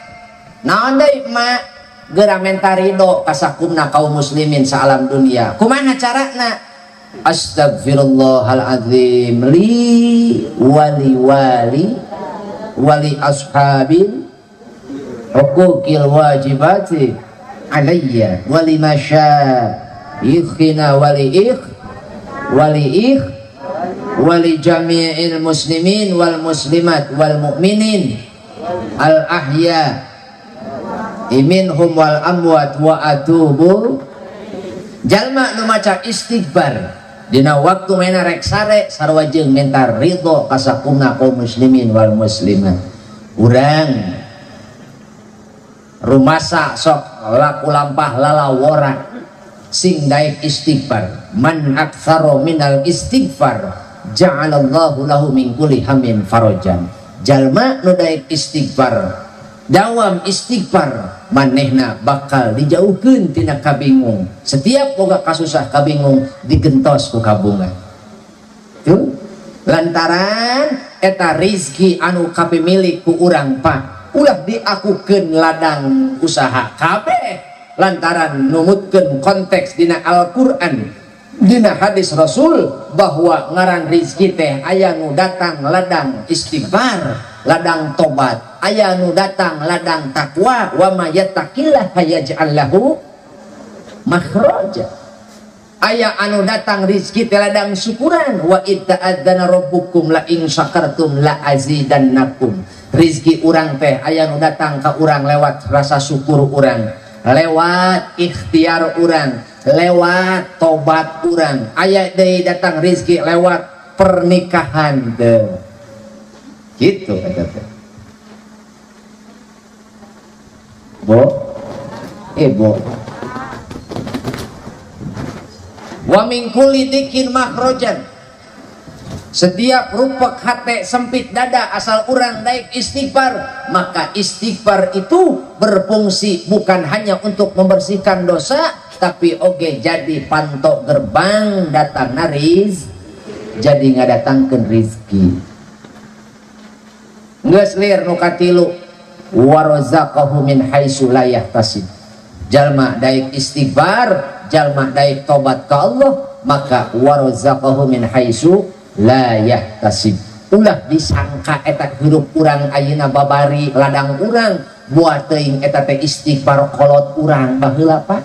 naon deui emak geura menta ridho ka sakumna kaum muslimin saalam dunia kumaha carana astagfirullahaladzim li wali wali wali ashabil huquqil wajibati alayya wali masyayikhina wali ikh wali ikh wali jami'il muslimin wal muslimat wal mu'minin al ahya minhum wal amwat wa atubu. Jalma nu maca istighfar dina waktu mena rek sare sarua jeung minta ridho ka sakumna kaum muslimin wal muslimat. Urang rumasa sok laku lampah lalawora sing daek istighfar. Man aktsara minal istighfar ja'alallahu lahu min kulli hammin farajan. Jalma nu daek istighfar dawam istighfar manehna bakal dijauhkeun tina kabingung. Setiap boga kasusah kabingung digentos ku kabungan. Tuh lantaran eta rizki anu kapimilik ku urang Pak ulah diakukeun ladang usaha kabeh lantaran numutkeun konteks dina Al-Qur'an dina hadis Rasul bahwa ngaran rizki teh aya nu datang ladang istighfar, ladang tobat, aya nu datang ladang takwa, wa may yattaqillaha yaj'al lahu makhraja. Aya anu datang rizki teh ladang syukuran, wa itta'adzana rabbukum la in syakartum la azidannakum. Rizki urang teh aya nu datang ka urang lewat rasa syukur urang, lewat ikhtiar urang, lewat tobat urang. Aya deui datang rizki lewat pernikahan teh. Gitu eta teh. Bo, bo. Wa min kulli dikin makhrajan. Setiap rupek hate sempit dada asal urang daek istighfar, maka istighfar itu berfungsi bukan hanya untuk membersihkan dosa, tapi oge jadi pantok gerbang datang riz, jadi ngadatangkeun rizki. Geus lir nu katilu warazaqahu min haitsu la yahtasib. Jalma daek istighfar, jalma daek tobat ka Allah, maka warazaqahu min haitsu la yahtasib. Ulah disangka eta hirup urang ayeuna babari ladang urang, buah teuing eta teh istighfar kolot urang baheula Pak.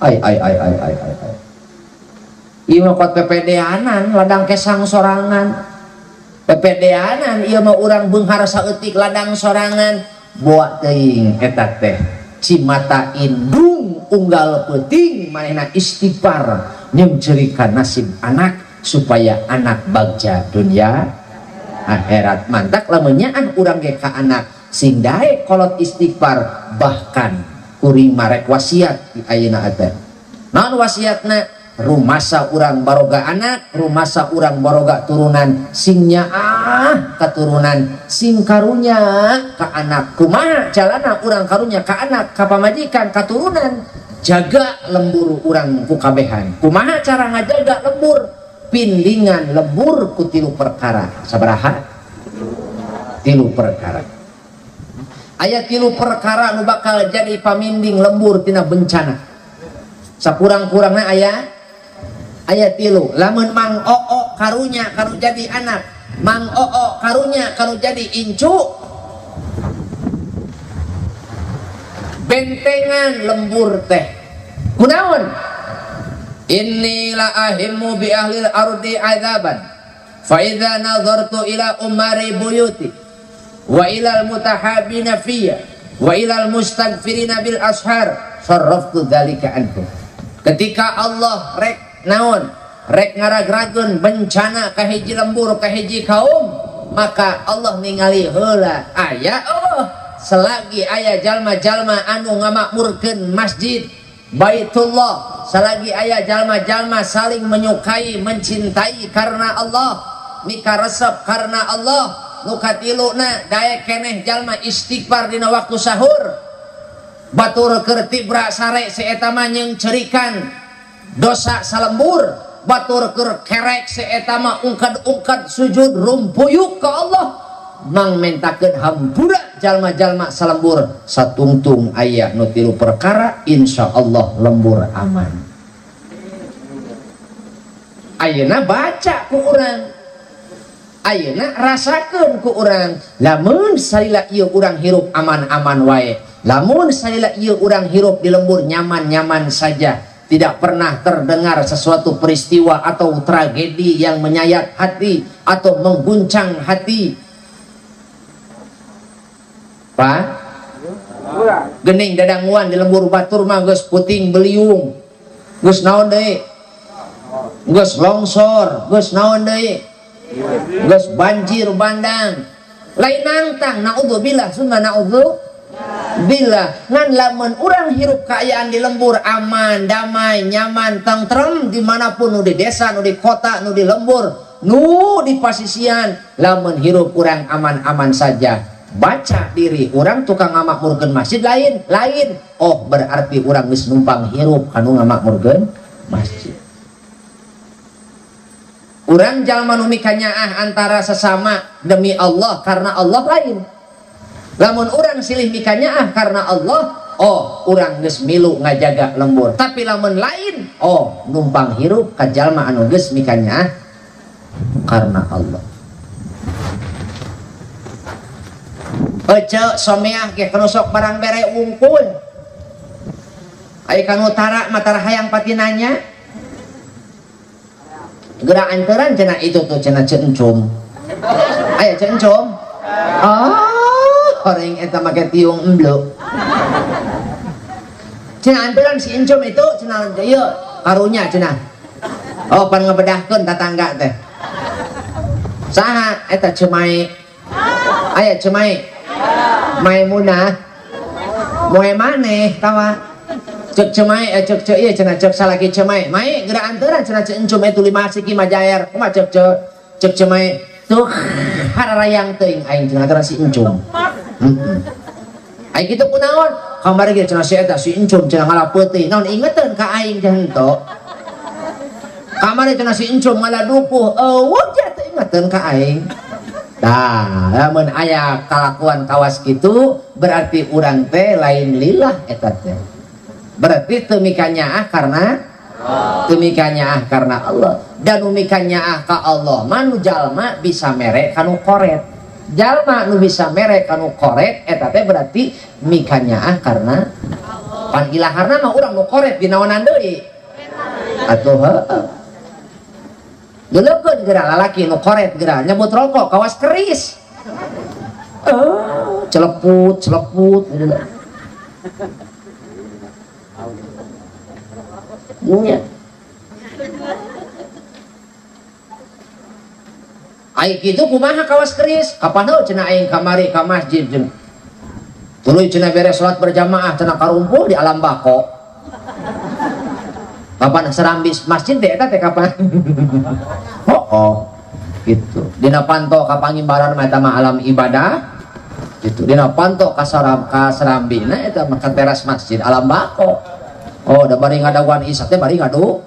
Ai ai ai ai ai ai. Ieu mah kot pepedeanan ladang kesang sorangan. Pepedeanan ieu mah urang beunghar saeutik ladang sorangan, buah teuing eta teh cimata indung unggal peuting manehna istighfar nyengceurikan nasib anak supaya anak bagja dunia akhirat. Mantak lamun nyaah urang ge ka anak sing daek kolot istighfar, bahkan kuring marek wasiat di ayeuna teh. Naon wasiatna? Rumasa urang baroga anak, rumasa urang baroga turunan, sing nyaah katurunan, sing karunya ka anak. Kumaha jalana urang karunya ka anak, ka pamajikan, katurunan? Jaga lembur urang ku kabehan. Kumaha cara ngajaga lembur? Pindingan lembur ku tilu perkara. Sabaraha? Tilu perkara. Aya tilu perkara nu bakal jadi paminding lembur tina bencana. Sakurang-kurangna aya tilu. Lamun mang oo karunya karu jadi anak, mang oo karunya karu jadi incu, bentengan lembur teh. Kunaon? Inni la ahimmu bi ahlil ardi azaban fa idza nazartu ila umari buyuti wa ilal mutahabina fiyya wa ilal mustaghfirina bil ashar sarraftu dzalika anhum. Ketika Allah rek naon, rek ngaragrageun bencana ka hiji lembur ka hiji kaum, maka Allah ningali heula aya Allah selagi aya jalma-jalma anu ngamakmurkeun masjid Baitullah, selagi aya jalma-jalma saling menyukai mencintai karena Allah, mika resep karena Allah, nu katiluna daek keneh jalma istighfar dina waktu sahur, batur keur tibra sare si eta mah nyeungceurikan dosa salembur, batur keur kerek si eta mah ungkad-ungkad sujud rumpuyuk ka Allah, mang mentakeun hampura jalma-jalma salembur. Satungtung aya nu tilu perkara insyaallah lembur aman. Ayeuna baca ku urang, ayeuna rasakeun ku urang, lamun salila ieu urang hirup aman-aman wae, lamun salila ieu urang hirup di lembur nyaman-nyaman saja, tidak pernah terdengar sesuatu peristiwa atau tragedi yang menyayat hati atau mengguncang hati. Pak, gening dadanguan di lembur batur mah geus puting beliung, geus naon deui, geus longsor, geus naon deui, geus banjir bandang. Lain nangtang, naudzubillah summa naudzubillah. Ngan lamun urang hirup kaayaan di lembur aman, damai, nyaman, tentrem dimanapun, nu di desa, nu di kota, nu di lembur, nu di pasisian, lamun hirup urang aman-aman saja. Baca diri urang tukang ngamakmurkeun masjid lain, lain. Oh, berarti urang geus numpang hirup kanu ngamakmurkeun masjid. Urang jalma nu mikanyaah antara sesama demi Allah karena Allah lain. Lamun urang silih mikanyaah karena Allah, oh urang geus milu ngajaga lembur. Tapi lamun lain, oh numpang hirup ka jalma anu geus mikanyaah karena Allah. Ece someah ge kanu sok barang bere wungkul. Ai kanu tara mah tara hayang patinanya. Geura anteran cenah itu tuh cenah cencum. Aya cencum. Oh, orang eta make tiung emblo. Cenah anteran si encum itu cenah ieu karunya cenah. Oh, pan ngebedahkeun tatangga teh. Saha eta cemai? Aya cemai. Maimunah moe maneh tawa cek cemai cek cek ieu cenah cek salaki cemai mai geura anteran cenah cek encum eta lima siki majaer kumaha cek cek cek cemai tuh hararayang teuing aing cenah anteran si encum. Aing kitu kunaon kamari ge cenah si eta si encum cenah ngala peuting naon ingeteun ka aing teh henteu kamari cenah si encum ngala dukuh eueuh teh ingeteun ka aing. Nah, lamun aya kalakuan kawas kitu berarti urang teh lain lillah eta teh. Berarti teu mikanyaah karena teu mikanyaah karena Allah. Dan nu mikanyaah ka Allah mah nu jalma bisa mere kanu koret. Jalma nu bisa mere kanu koret eta teh berarti mikanyaah karena Allah. Pan ilaharna mah urang nu koret dinaonan deui. Atuh heueuh. Geleukeun geura lalaki nu koret geura nyebut rokok kawas keris. Oh, celeput, celeput. Nya. Ai kitu kumaha kawas keris? Kapan heuh cenah aing kamari ka masjid cenah. Tuluy cenah beres salat berjamaah cenah karumpul di alam bako. Kapan serambi masjid teh eta teh kapan? Oh, gitu. Dina panto ka pangimbaran mah eta mah alam ibadah. Gitu. Dina panto ka serambina eta mah ka teras masjid alam bako. Oh, da bari ngadaguan isya teh bari ngadu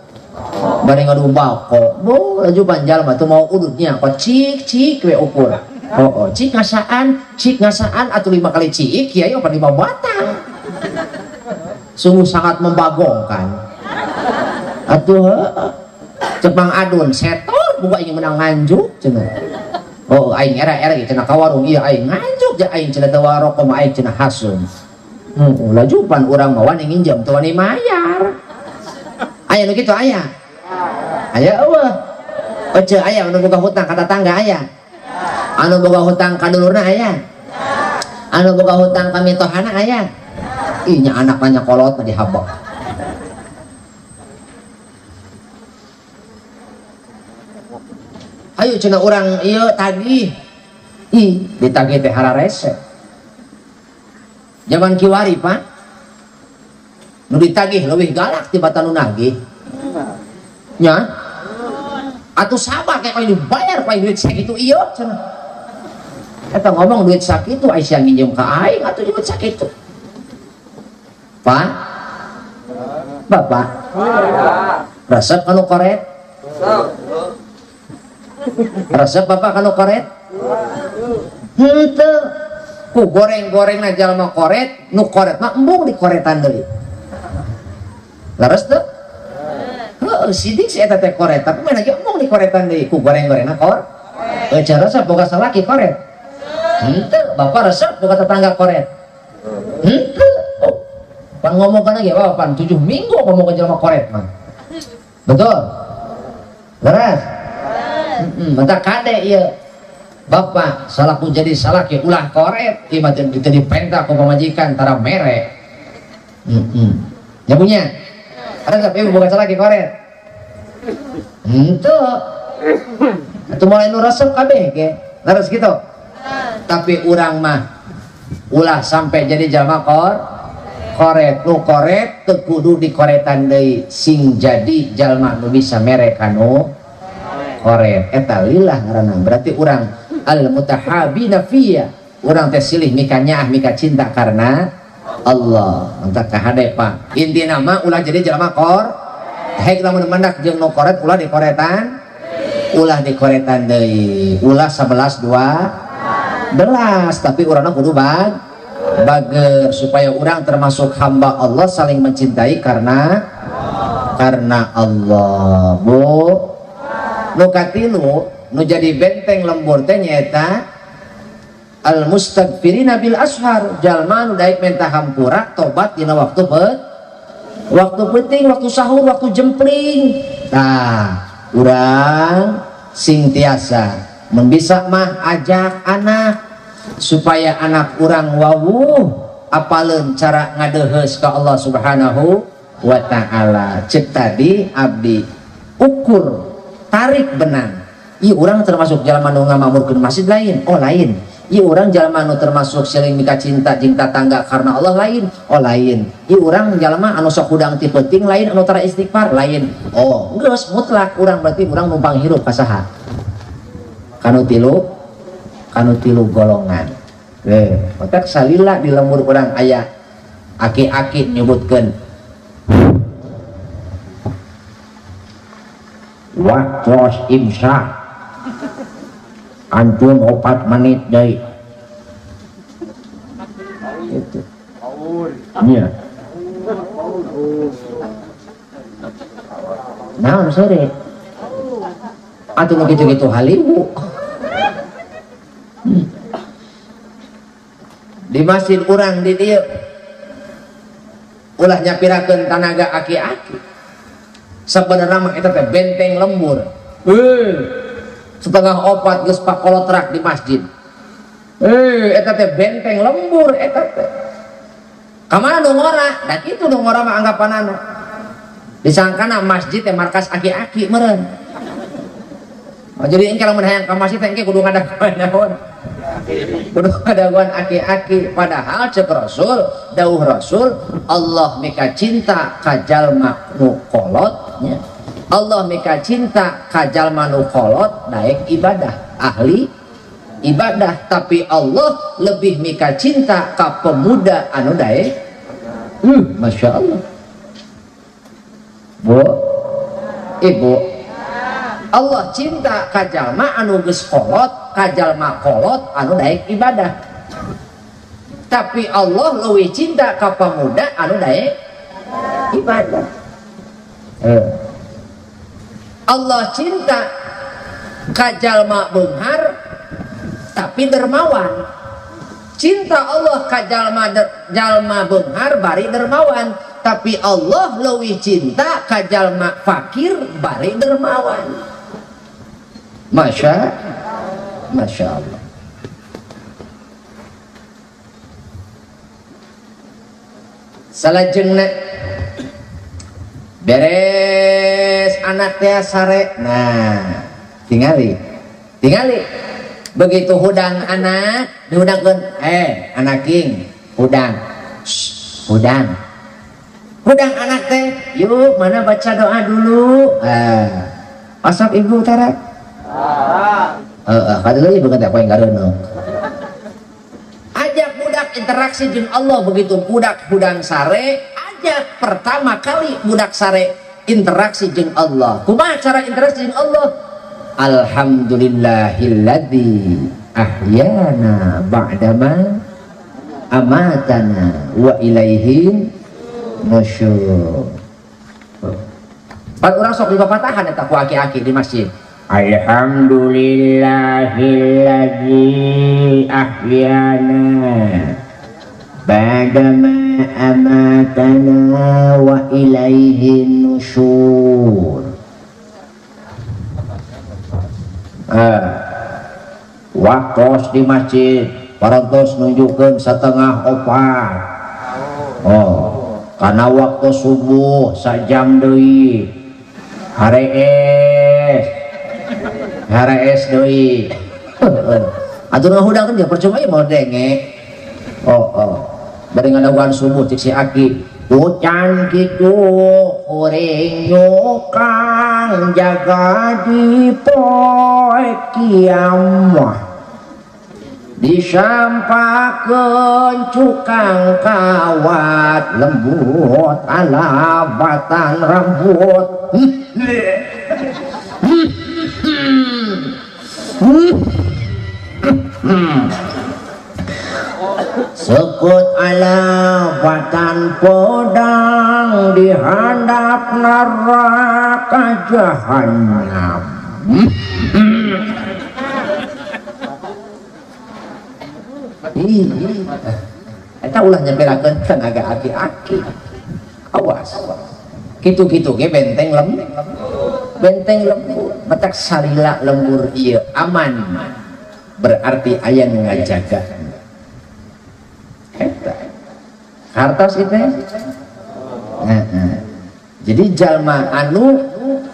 bako. Bu, laju panjal mah teu mau udutnya kok cik cik we ukur. Oh, cik ngasaan atuh 5 kali cik kiai opat 5 batang. Sungguh sangat membagongkan. Atuh heeh. Cepang adun setor buka ingin menang nganjuk cenah. Oh, aing era-era gitu cenah ka warung ieu aing nganjuk ja aing cenah teu waroko mah aing cenah hasum. Heeh, lajupan urang mah wani nginjem teu wani mayar. Aya nu kitu aya. Aya eueuh. Ece aya anu boga hutang ka tatangga aya. Anu boga hutang ka dulurna aya. Anu boga hutang ka mitohana aya. Ih nya anak mah kolot mah dihabok. Ayo cenah urang ieu tagih. Ih, ditagih teh hararese. Zaman kiwari, Pak. Nu ditagih leuwih galak tibatan nu nagih. Nya. Atuh sabar kayak aing dibayar ku aing duit sakitu ieu cenah. Eta ngomong duit sakitu ai sia nginjem ka aing atuh duit sakitu. Pak. Bapak. Resep kanu koret? Resep bapak kanu koret? Henteu. Ku goreng-gorengna jalma koret, nu koret mah embung dikoretan deui. Leres teu? Heuh, sidik si eta teh koret, tapi mana ge embung dikoretan deui ku goreng-gorengna kor. Eueuh resep boga salaki koret. Henteu, bapak resep boga tetangga koret. Henteu. Oh, pan ngomongkeun lagi apa pan 7 minggu ngomongkeun jalma koret mah. Betul? Leres? Mata kade ieu. Bapak salahku jadi salaki ulah koret ieu mah teu dipenta ku pamajikan tara mere. Nya punya. Ada tapi bukan salaki koret. Henteu. Atuh mulai nu resep kabeh ge. Leres kitu. Tapi urang mah ulah sampai jadi jalma koret. Nu koret teu kudu dikoretan deui sing jadi jalma nu bisa mere kanu koret. Eta lillah ngaranna. Berarti urang al mutahabina fiyya, urang teh silih mika nyaah mika cinta karena Allah. Entak kahade Pak. Intina mah ulah jadi jalma kor. Hek lamun mendak jeung nu koret ulah dikoretan. Ulah dikoretan deui. Ulah 11 12 tapi urangna kudu bager supaya urang termasuk hamba Allah saling mencintai karena Allah. Bu, nu katilu nu jadi benteng lembur teh nyaeta al mustaghfirina bil ashar, jalma nu daek menta hampura tobat dina waktu waktu penting, waktu sahur, waktu jempling. Tah, urang sing tiasa mun bisa mah ajak anak supaya anak urang wawuh apaleun cara ngadeheus ka Allah Subhanahu wa taala. Cek tadi abdi ukur tarik benang. Ieu urang termasuk jalma nu ngamakmurkeun masjid lain, oh lain. Ieu urang jalma nu termasuk saling mika cinta jeung tatangga karena Allah lain, oh lain. Ieu urang jalma anu sok hudang ti peuting lain, anu tara istighfar lain. Oh, geus mutlak urang berarti urang numpang hirup ka saha? Kanu tilu golongan. Otak salila di lembur urang aya aki-aki nyebutkeun waktu imsak antun 4 menit deui. Itu. Iya. Naon sore? Atuh nu kitu-kitu halibu. Di masjid urang di dieu ulah nyapirakeun tanaga aki-aki. Sebenarnya mah eta teh benteng lembur. 3:30 geus pakolotrak di masjid. Eta teh benteng lembur eta teh. Ka mana nu ngora? Da kitu nu ngora mah anggapanana. Disangkana masjid teh markas aki-aki meureun. Oh, jadi engke lamun hayang ka masjid teh engke kudu ngadaguan naon? Kudu ngadaguan aki-aki. Padahal cek Rasul, dawuh Rasul, Allah mika cinta ka jalma nu kolot nya. Allah mika cinta ka jalma nu kolot daek ibadah, ahli ibadah, tapi Allah lebih mika cinta ka pemuda anu daek. Masya Allah. Bu, ibu, Allah cinta ka jalma anu geus kolot, ka jalma kolot anu daek ibadah. Tapi Allah leuwih cinta ka pemuda anu daek ibadah. Allah cinta ka jalma beunghar tapi dermawan. Cinta Allah ka jalma beunghar bari dermawan, tapi Allah leuwih cinta ka jalma fakir bari dermawan. Masya Allah. Salajengna beres anak teh sare. Nah, tingali. Tingali. Begitu hudang anak dihudangkeun, anaking hudang. Shh, hudang. Hudang anak teh, yuk mana baca doa dulu. Asap ibu tara. Heeh, kadeuh ibu teh poe gareuneuh. Ajak budak interaksi jeung Allah. Begitu budak hudang sare, ajak pertama kali budak sare interaksi jeung Allah. Kumaha cara interaksi jeung Allah? Alhamdulillahilladzi ahyana ba'dama amatana wa ilaihi nusyur. Pan urang sok dipapatahan eta ku aki-aki di masjid. Alhamdulillahilladzi ahyana ba'dama amatana wa ilaihi nusyur. Waktos di masjid parantos nunjukkeun 3:30. Oh, karena waktu subuh sajam deui. Harees. Harees deui. Atuh nu hudang kan percuma ieu mau denge. Oh, oh. Bari ngadaguan subuh cik si aki. Ucan kitu kuring nyukang jaga di poe kiamah. Disampakeun cukang kawat lembut ala batang rambut. Sekut ala batan podang dihandap neraka jahanam. Eta ulah nyepelakeun tenaga aki-aki. Awas. Kitu-kitu ge benteng lembur. Benteng lembur, matak salila lembur ieu aman. Berarti aya nu ngajaga. Eta. Hartos itu. Nah, jadi jalma anu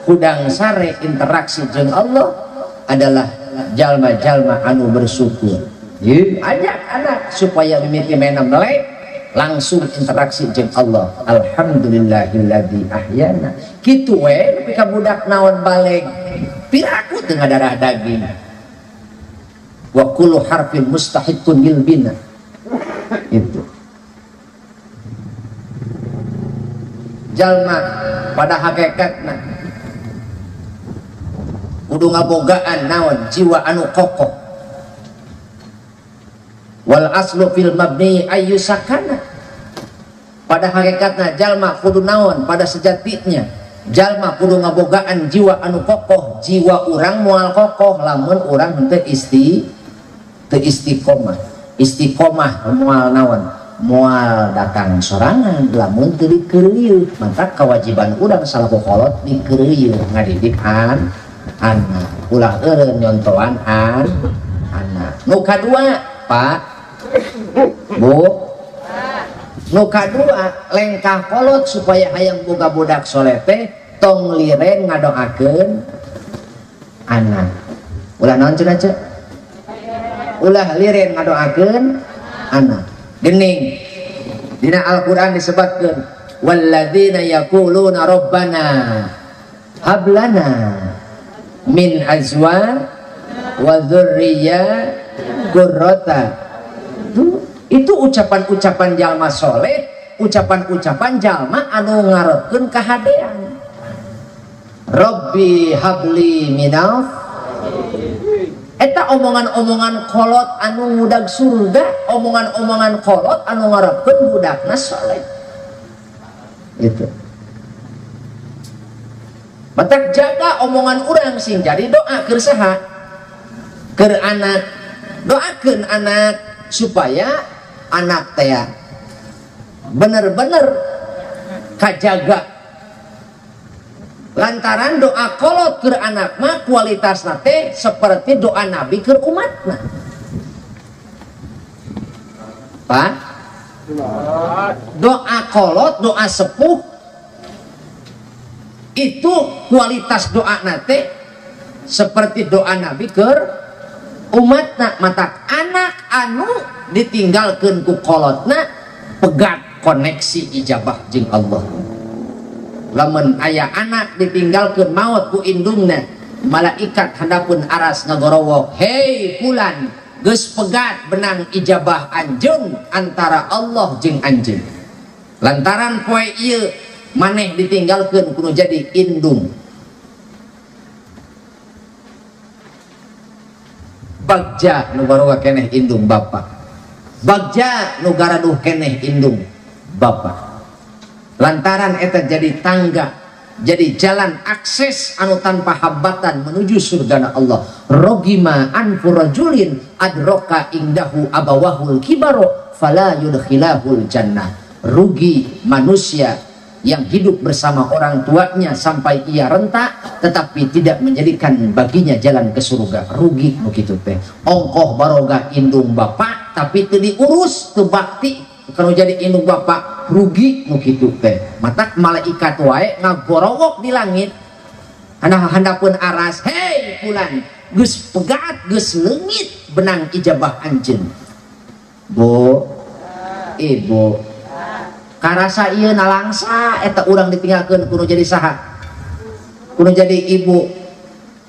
hudang sare interaksi jeung Allah adalah jalma-jalma anu bersyukur. Jadi ajak anak supaya mimiti mena melek langsung interaksi jeung Allah. Alhamdulillahilladzi ahyana. Kitu we nepi ka budak naon baleg. Piraku teu ngadarah daging. Wa kullu harfin mustahiqqun lil bina. Itu. Jalma pada hakikatna kudu ngabogaan naon jiwa anu kokoh. Wal aslu fil mabni ayyusakana. Pada hakikatna jalma kudu naon pada sejatinya jalma kudu ngabogaan jiwa anu kokoh. Jiwa urang moal kokoh lamun urang henteu istiqomah. Istiqomah moal naon, moal datang sorangan lamun teu dikeureuyeun. Mantap kewajiban urang salaku kolot dikeureuyeun ngadidik anak, ulah eureun nyontoan anak. Nu kadua, Pak, Bu, Nu kadua lengkah kolot supaya hayang boga budak soleh teh tong liren ngadoakeun anak. Ulah naon cenah ceu? Ulah liren ngadoakeun anak. Gening dina Al-Qur'an disebutkeun walladzina yaquluna rabbana hab lana min azwa wa dzurriyya qurrata. Itu ucapan-ucapan jalma soleh, ucapan-ucapan jalma anu ngarepkeun kahadean. Rabbi habli minal, eta omongan-omongan kolot anu ngudag surga, omongan-omongan kolot anu ngarepkeun budakna soleh. Gitu. Matak jaga omongan urang sing jadi doa keur saha? Keur anak. Doakeun anak supaya anak teh bener-bener kajaga. Lantaran doa kolot keur anak mah kualitasna teh seperti doa nabi keur umatna. Pak, doa kolot, doa sepuh itu kualitas doa nate seperti doa nabi keur umatna. Matak anak anu ditinggalkeun ku kolotna pegat koneksi ijabah jeung Allah. Lamun aya anak ditinggalkeun maot ku indungna, malaikat handapeun aras ngagorowok, hei fulan, geus pegat benang ijabah anjeun antara Allah jeung anjeun. Lantaran poe ieu maneh ditinggalkeun kudu jadi indung. Bagja nu baroga keneh indung bapa, bagja nu garaduh keneh indung bapa. Lantaran eta jadi tangga, jadi jalan akses anu tanpa hambatan menuju surgana Allah. Rogima anfu rajulin adroka indahu abawahul kibaro fala yudkhilahul jannah. Rugi manusia yang hidup bersama orang tuanya sampai ia renta tetapi tidak menjadikan baginya jalan ke surga. Rugi begitu teh. Ongkoh baroga indung bapak tapi teu diurus, teu bakti kalau jadi indung bapak, rugi begitu teh. Matak malaikat wae ngagorowok di langit handapeun aras, hei fulan, geus pegat geus leungit benang ijabah anjeun. Bu, ibu, karasa ieu nalangsa eta urang ditinggalkeun kudu jadi saha? Kudu jadi ibu.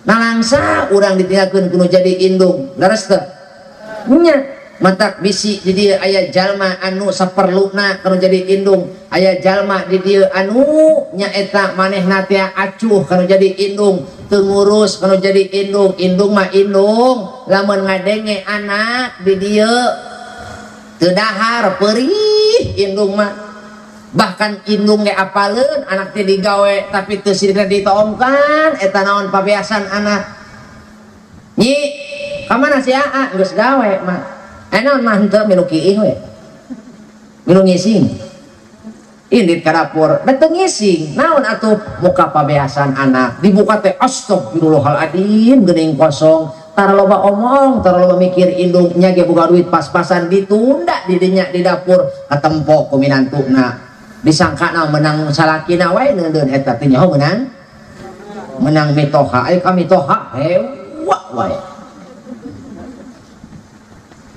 Nalangsa urang ditinggalkeun kudu jadi indung. Leres teu? Nya. Matak bisi di dieu aya jalma anu saperluna kudu jadi indung, aya jalma di dieu anu nyaeta manehna teh acuh kudu jadi indung, teu ngurus kudu jadi indung. Indung mah indung, lamun ngadenge anak di dieu teu dahar perih indung mah. Bahkan indung ge apaleun anak teh digawe tapi teu sirina ditoongkan, eta naon pabeasan anak. Nyi, ka mana si Aa geus gawe mah? Naon mah henteu milu kiih we. Milu ngising. Indit ka dapur, da teu ngising. Naon atuh muka pabeasan anak. Dibuka teh astagfirullahaladzim geuning kosong. Tara loba omong, tara loba mikir indungnya ge boga duit pas-pasan ditunda di dinya di dapur katempo ku minantuna. Disangkana menang salakina wae neundeun eta teh nyaho menang. Menang mitoha, aya ka mitoha hewa wae.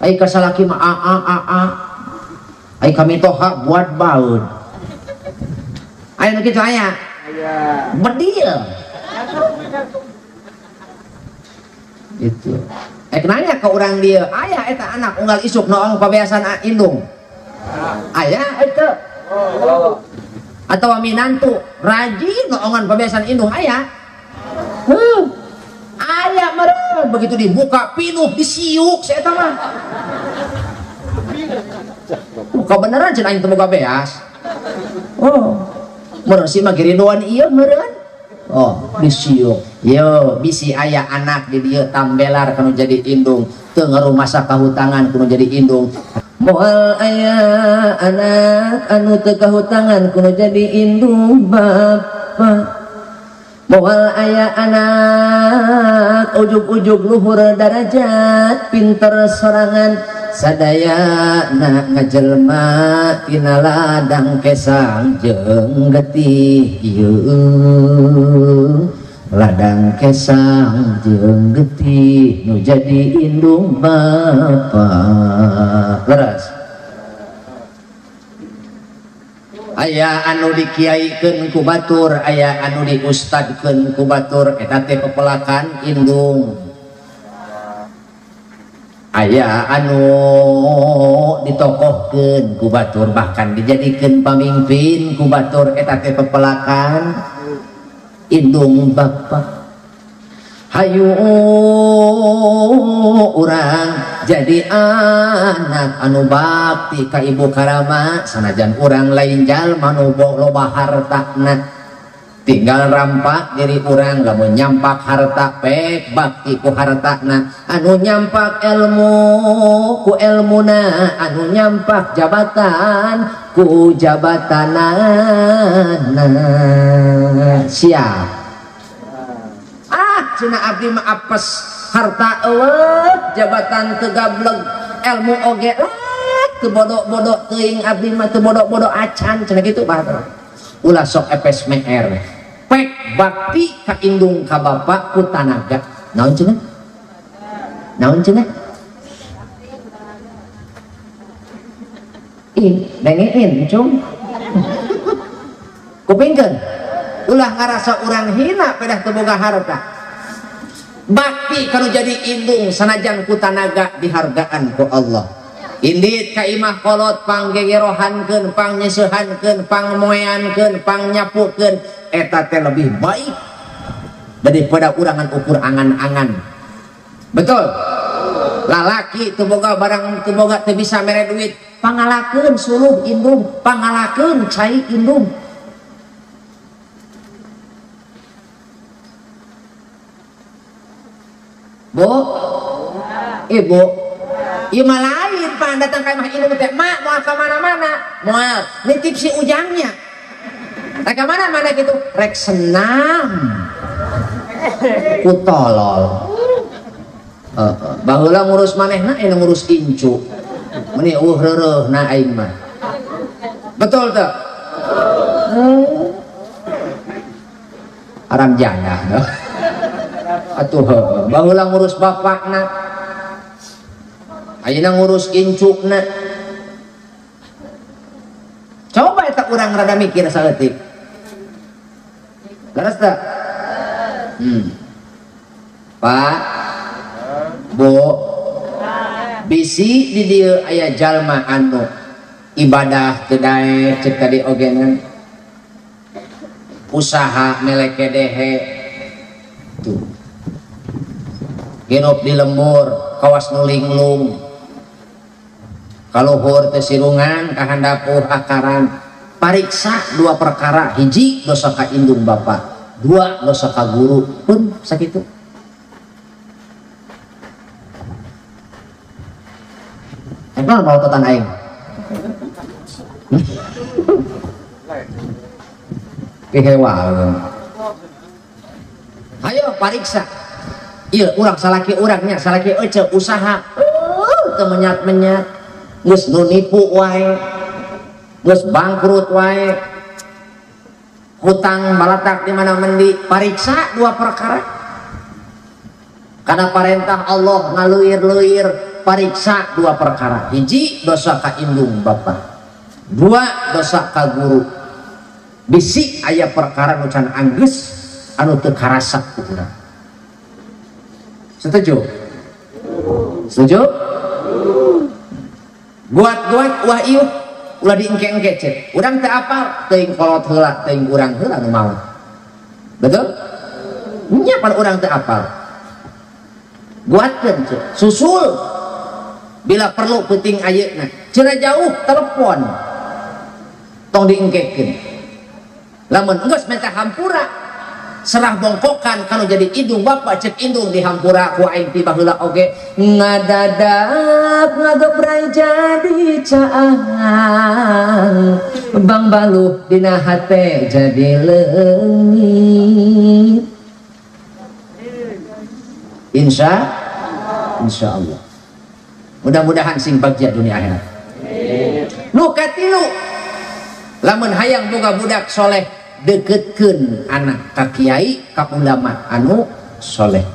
Ai ka salaki mah a a a a. Ai ka mitoha buat baeud. Aya nu kitu aya? Aya. Bedil. Itu. Nanya ke urang dieu, aya eta anak unggal isuk noong pabeasan indung. Aya eta. Atau minantu rajin noongan pabeasan indung aya. Aya meureun begitu dibuka pinuh disiuk si eta mah. Buka beneran cenah aing teu boga beas. Oh. Meureun si mah giridoan ieu meureun. Oh, disiuk. Yo, bisi aya anak di dieu tambelar kanu jadi indung, teu ngarumasa kahutangan kudu jadi indung. Moal aya anak anu teu kahutangan kudu jadi indung bapa. Moal aya anak ujug-ujug luhur darajat pinter sorangan Sadayana ngajelma tina ladang kesang jeung getih ieu ladang kesang jeung getih nu jadi indung bapa. Leres aya anu dikiaikeun ku batur, aya anu diustadkeun ku batur, eta teh pepelakan indung. Aya anu ditokohkeun ku batur, bahkan dijadikeun pamimpin ku batur, eta teh pepelakan indung bapa. Hayu urang jadi anak anu bakti ka ibu karama, sanajan urang lain jalma nu loba hartana, tinggal rampak diri urang lamun nyampak harta pek bakti ku hartana, anu nyampak ilmu ku ilmuna, anu nyampak jabatan ku jabatanana. Siap. Ah cenah abdi mah apes harta eueuh, jabatan teu gableg, ilmu oge teu bodoh-bodoh teuing abdi mah teu bodoh-bodoh acan cenah kitu batur. Ulah sok epes meher pek bakti ka indung ka bapa ku tanaga. Naon cenah? Naon cenah? Ih, dengein cung. Kupingkeun. Ulah ngarasa urang hina pedah teu boga harta. Bakti kalau jadi indung sanajan ku tanaga dihargaan ku Allah. Indit ka imah kolot panggegerohankeun, pangnyeuseuhankeun, pangmoeankeun, pangnyapukeun, eta teh lebih baik daripada urangan ukur angan-angan. Betul? Lalaki teu boga barang, teu boga teu bisa mere duit, pangalakeun suluh indung, pangalakeun cai indung. Bu, ibu, ieu mah lain pan datang ka imah indung teh, mak moal ka mana-mana, moal nitip si ujangnya. Rek ka mana-mana gitu, rek senam. Ku tolol. Baheula ngurus manehna aya ngurus incu. Meuni eueuh reureuhna aing mah. Betul teu? Haram jadah dah. Atuh baheula ngurus bapakna, ayeuna ngurus incukna. Coba eta urang rada mikir saeutik. Leres teu? Pak, Bu, bisi di dieu aya jalma anu ibadah teu daek ceuk tadi oge, usaha melekedehe tuh. Hirup di lembur, kawas nu linglung, kaluhur teu sirungan, kahandapuh akaran. Pariksa dua perkara, hiji dosa ka indung bapa, dua dosa ka guru, pun sakitu. Emang mau totan aing. Pihewa. Ayo pariksa. Iya, urang salaki urangnya, salaki ece usaha, teu menyat-menyat, geus nu nipu wae, geus bangkrut wae, hutang balatak di mana mendi. Pariksa dua perkara. Karena parentah Allah ngaluir-luir, pariksa dua perkara. Hiji dosa ka indung bapa, dua dosa ka guru. Bisi aya perkara nu can anggeus anu teu karasa ku urang. Setuju? Setuju? Buat-buat wah iuh ulah diengke-engke cek. Urang teu apal, teuing kolot heula, teuing urang heula nu maot. Betul? Nya pan urang teu apal. Buatkeun cek, susul. Bila perlu penting ayeuna. Cenah jauh telepon. Tong diengkekeun. Lamun geus minta hampura, serah bongkokan kalau jadi indung bapak cek indung dihampura ku aing ti baheula oge ngadadak ngagebray jadi caang bang baluh dina hate jadi leungit. Insya Allah. Mudah-mudahan sing bagja dunia akhirat. Nu katilu, lamun hayang boga budak soleh, deketkeun anak ka kiai ka ulama anu soleh.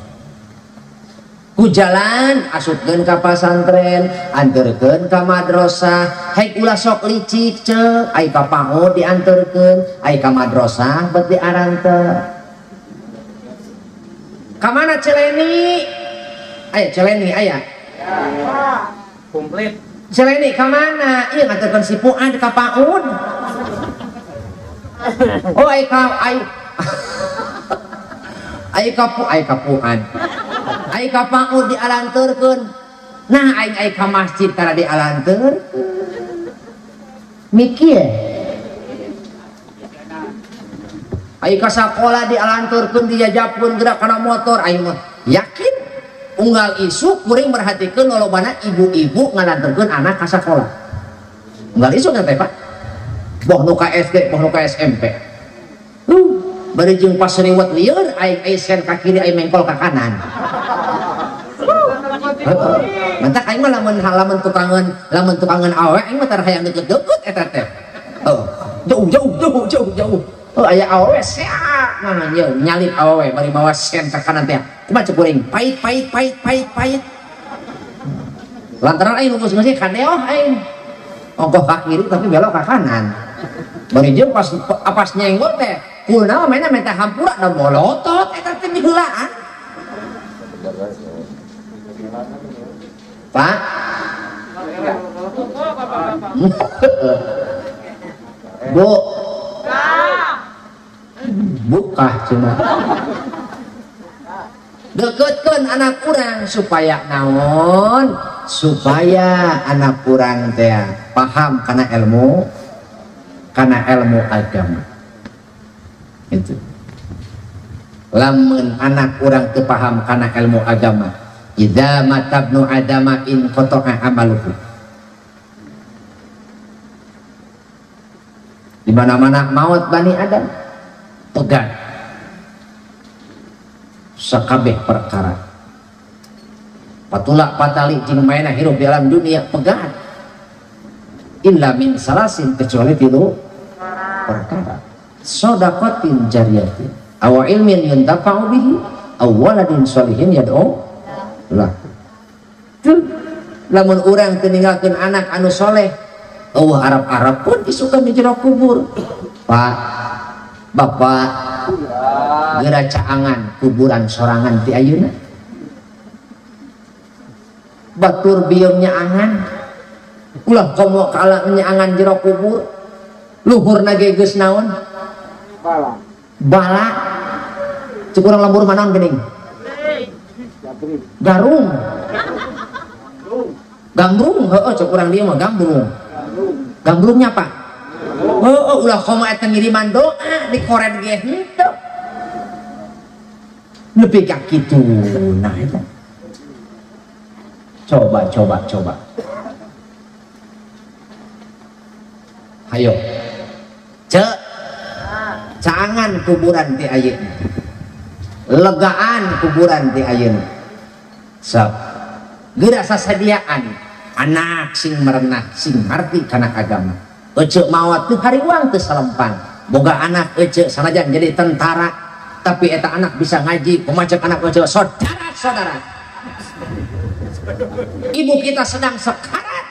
Ku jalan asupkeun ka pasantren, anterkeun ka madrasah, haik ulah sok licik ceu, ai ka PAUD dianterkeun, ai ka madrasah bet diaranteu. Ka mana Celeni? Aya Celeni aya. Komplit. Celeni ka mana? Ieu nganterkeun si Fuad ka PAUD. Oh ai ka ai ai ka ai ka Fuad. Ai ka PAUD dialanterkeun. Nah aing ai ka masjid tara dialanterkeun. Mikir. Ai ka sakola dialanterkeun dijajapkeun gerak kana motor aing mah yakin unggal isuk kuring merhatikeun lolobana ibu-ibu ngalanterkeun anak ka sakola. Unggal isuk teh Pak. Boh nu ka SD, boh nu ka SMP. Bari jeung pas riwet lieur aing ai sen ka kiri aing mengkol ka kanan. Mantak aing mah lamun tukangan awewe aing mah tara hayang deukeut-deukeut eta teh. Heuh, jauh jauh jauh jauh jauh. Oh aya awewe seak nah nyalip awewe bari mawa sen ka kanan teh. Kumaha cek kuring? Pait pait pait pait pait. Lantaran aing geus geus kadeoh aing. Ongkoh ka kiri tapi belok ka kanan. Bari jeung pas nyenggol teh kunaon mainna minta hampura da bolotot eta teh miheulaan. Pak. Bu. Bukah cuma. Deketkeun anak urang supaya naon? Supaya anak urang teh paham kana ilmu agama. Itu. Lamun anak urang teu paham kana ilmu agama, idza matabnu adama in qata'a amaluhu. Di mana-mana maut Bani Adam pegang sakabeh perkara. Patulak patali jeung maena hirup di alam dunia pegang. Illa min salasin, kecuali tilu perkara. Shadaqatin jariyatin aw ilmin yuntafa'u bihi aw waladin sholihin yad'u lah. Lamun urang teu ninggalkeun anak anu soleh, eueuh Arab-Arab pun isukan di jero kubur. Pak, Bapak, geura caangan kuburan sorangan ti ayeuna. Batur bieum nyaangan, ulah komo ka nyaangan jero kubur. Luhurna ge geus naon? Bala. Bala. Cek urang lembur manaon geuning? Garung. Gambrung, heueuh cek urang dieu mah gambrung. Gambrungnya Pak. Heueuh ulah komo eta ngiriman doa dikoret ge henteu. Nepi ka kitu nah eta. Coba coba coba. Hayo. Cek caangan kuburan ti ayeuna. Legaan kuburan ti ayeuna. Sok. Geura sasadiaan anak sing merenah sing ngarti kana agama. Ece maot teu hariwang teu salempang. Boga anak ece sanajan jadi tentara tapi eta anak bisa ngaji, pemacek anak ece saudara-saudara. Ibu kita sedang sekarat.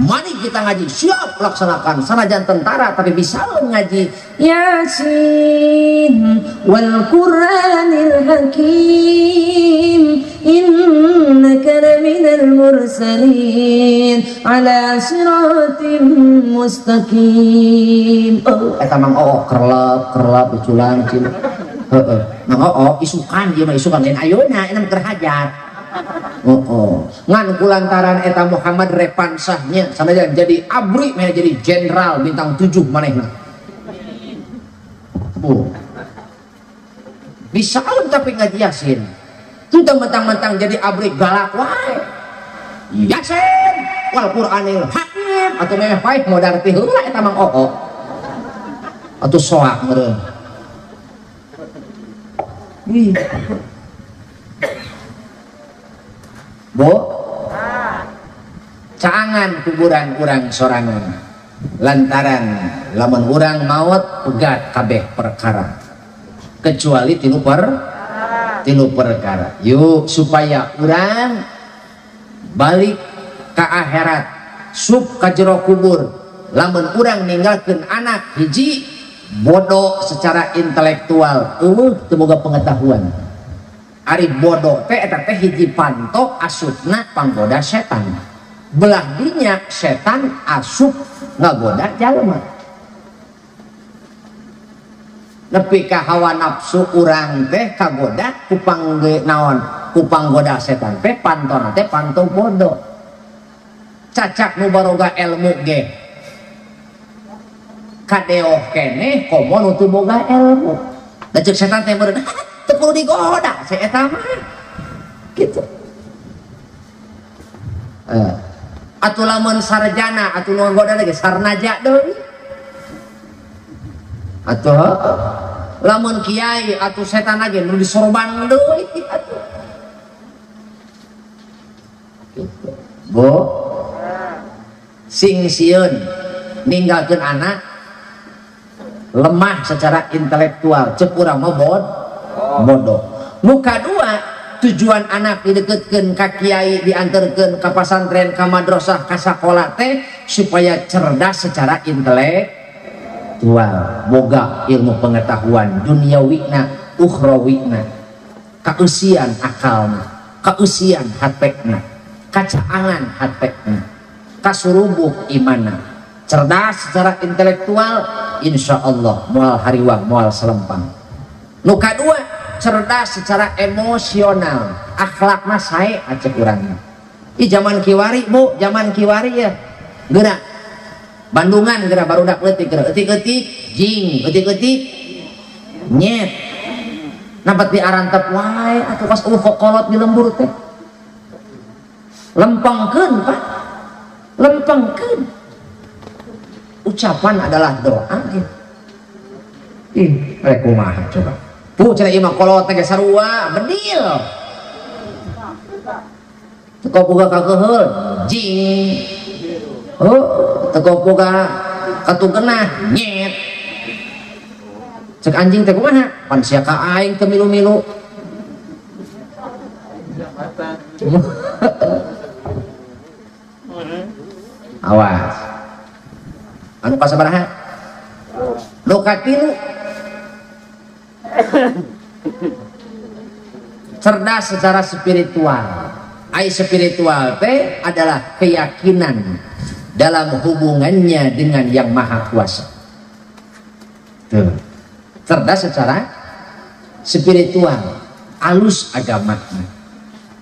Mari kita ngaji, siap laksanakan. Sanajan tentara tapi bisa ngaji. Yasin wal Qur'anil Hakim innaka laminal mursalin ala siratim mustaqim. Oh, eta mang oo kerlap kerlap uculan cil. Heeh, mang oo isukan ieu mah isukan lain ayeuna enam keur hajat. Oh, ngan kulantaran eta Muhammad Repansahnya sanajan jadi abri meh jadi jenderal bintang 7 manehna. Oh. Bisa tapi ngaji Yasin. Teu mentang-mentang jadi abri galak wae. Yasin wal Qur'anil Hakim atuh memeh paeh modar ti heula eta mang oo. Atuh soak meureun. Ih. Bu, Caangan kuburan urang sorangan. Lantaran lamun urang maot pegat kabeh perkara. Kecuali tilu perkara. Yuk supaya urang balik ka akhirat, sup ka jero kubur. Lamun urang ninggalkeun anak hiji bodoh secara intelektual, eueuh teu boga pengetahuan. Ari bodoh teh eta teh hiji panto asupna panggoda setan. Belah dinya setan asup ngagoda jalma. Nepi ka hawa nafsu urang teh kagoda ku pangge naon? Ku panggoda setan teh pantona teh panto bodoh. Cacak nu baroga ilmu ge kadeoh keneh komo nu teu boga ilmu. Da ceuk setan teh meureun teu kudu digoda si eta mah. Kitu. Atuh lamun sarjana atuh nu ngoda lagi sarnaja deui. Atuh lamun kiai atuh setan lagi nu disorban deui atuh. Gitu. Bu sing sieun ninggalkeun anak lemah secara intelektual, ceuk urang mah bodoh. Muka dua tujuan anak dideketkeun ka kiai, diantarkeun ka pasantren, ka madrasah, ka sakola teh supaya cerdas secara intelektual, boga ilmu pengetahuan duniawina, ukhrawina, kausian akalna, kausian hatekna, kacaangan hatekna, kasurubuh imana. Cerdas secara intelektual, insya Allah moal hariwang, moal selempang. Nu kadua cerdas secara emosional, akhlakna sae acek urangna. Ih zaman kiwari bu, zaman kiwari ya gerak Bandungan gerak barudak leutik gerak eutik-eutik jing, eutik-eutik nyet. Nampat diarantep wae atuh pas eueuh kokolot di lembur teh. Lempengkeun Pak, lempengkeun. Ucapan adalah doa. Ih, rek kumaha coba. Bu cenah ieu mah kolot teh sarua bedil. Teu boga kakeuheul jing. Oh, teu boga katugenah nyet. Cek anjing teh kumaha? Pan sia ka aing teu milu-milu. Awas. Anu pasabaraha? Nu katilu cerdas secara spiritual. Ai spiritual teh adalah keyakinan dalam hubungannya dengan Yang Maha Kuasa. Tuh. Cerdas secara spiritual, alus agamana,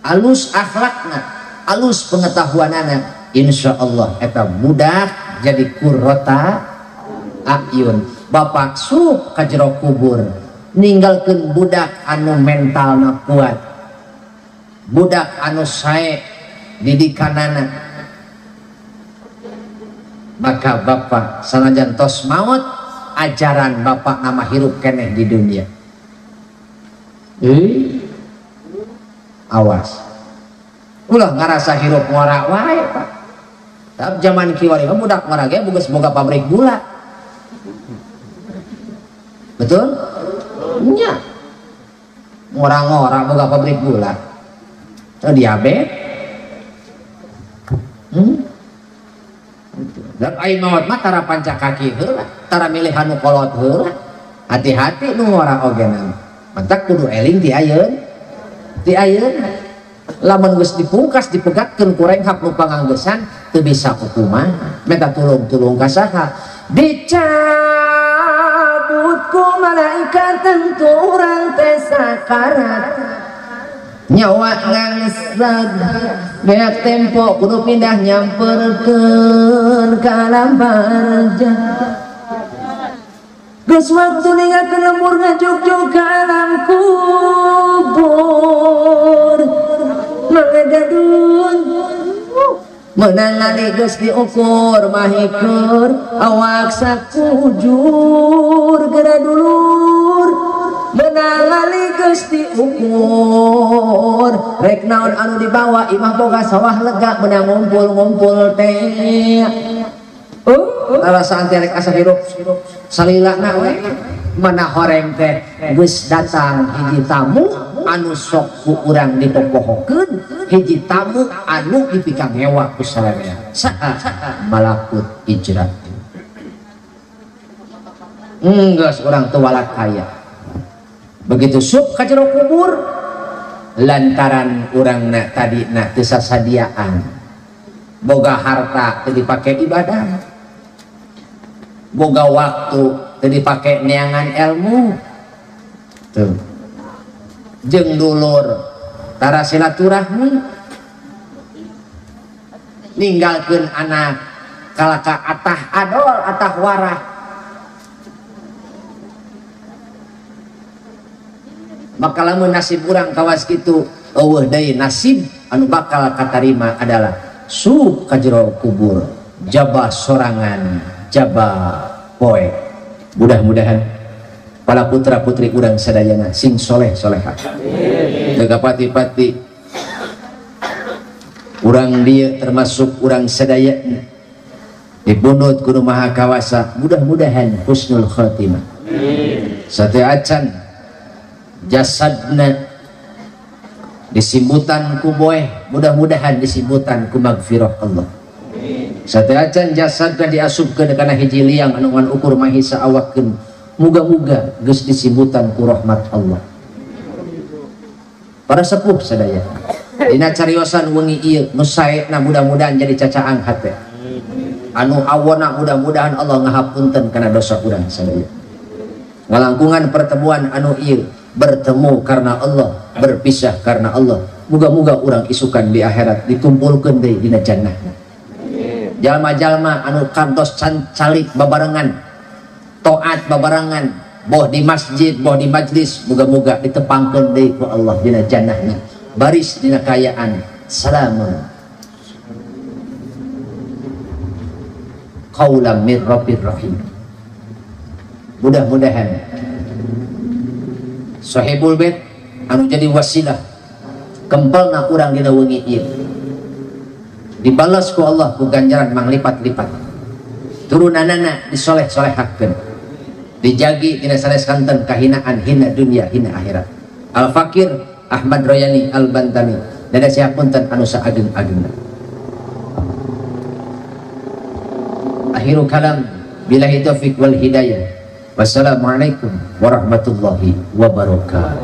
alus akhlakna, alus pengetahuanana. Insya Allah eta budak jadi kurrota ayun. Bapak sup ka jero kubur ninggalkeun budak anu mentalna kuat, budak anu sae didikanana. Maka bapak sanajan tos maot, ajaran bapak nama hirup keneh di dunia. Awas ulah ngarasa hirup ngora wae Pak. Tapi zaman kiwari mah budak ngora ge geus boga pabrik gula. Betul? Nya. Ngora-ngora boga pabrik gula. Oh, diabetes. Dan ai maot mah tara panca kaki heula, tara milih anu kolot heula. Hati-hati nu ngora oge na. Mantak kudu eling ti ayeuna. Ti ayeuna. Lamun geus dipungkas dipegatkeun ku renghap nu panganggesan teu bisa kumaha, minta tulung-tulung ka saha. Dicabut ku malaikat tentu urang teh sakarat, nyawa ngangseg beak tempo kudu pindah nyamperkeun ka alam barjah. Geus waktu ninggalkeun lembur ngajugjug ka alam kubur. Mangadadun menang ali geus diukur mahikur awak sakujur geura dulur. Menang ali geus diukur rek naon anu dibawa imah boga sawah lega menang ngumpul-ngumpul teh. Rarasaan teh rek asa hirup salilana we mana horeng teh geus datang hiji tamu anu sok ku urang dipopohokeun, hiji tamu anu dipikangewa ku sarerea saha malakut ijrat. Geus urang teu walak kaya begitu sup ka jero kubur lantaran urangna tadina teu sasadiaan boga harta teu dipake ibadah, boga waktu teu dipake neangan ilmu tuh, jeung dulur tara silaturahmi, ninggalkeun anak kalaka atah adol atah warah. Maka lamun nasib urang kawas kitu eueuh deui nasib anu bakal katarima adalah sup ka jero kubur jaba sorangan jaba poe. Mudah-mudahan para putra putri urang sadayana sing soleh soleha. Teu pati-pati urang dieu termasuk urang sadaya dibunut ku Nu Maha Kawasa, mudah-mudahan husnul khatimah. Sateu acan jasadna disimbutan ku boeh, mudah-mudahan disimbutan ku magfirah Allah. Sateu acan jasadna diasupkeun kana hiji liang anu ngan ukur mahisa awakeun, muga-muga geus disimbutan ku rahmat Allah. Para sepuh sadaya dina cariosan wengi ieu nu saena mudah-mudahan jadi cacaang hate, anu awona mudah-mudahan Allah ngahapunten kana dosa urang sadaya. Ngalangkungan pertemuan anu ieu bertemu karena Allah, berpisah karena Allah. Muga-muga urang isukan di akhirat dikumpulkeun deui dina jannah. Jalma-jalma anu kantos calik babarengan, taat babarengan, boh di masjid, boh di majlis, muga-muga ditepangkeun deui ku Allah dina jannahna. Baris dina kayaan. Salamun qaulam mir rabbir rahim. Mudah-mudahan Sohibul Bait anu jadi wasilah kempelna urang dina wengi ieu dibalas ku Allah ku ganjaran manglipat-lipat, turunanana disoleh-solehakeun, dijagi dina sanes kanten kahinaan hina dunia hina akhirat. Al Fakir Ahmad Royani Al Bantani dada siapunten anu saageng-agengna. Akhiru kalam billahi taufik wal hidayah. Wassalamualaikum warahmatullahi wabarakatuh.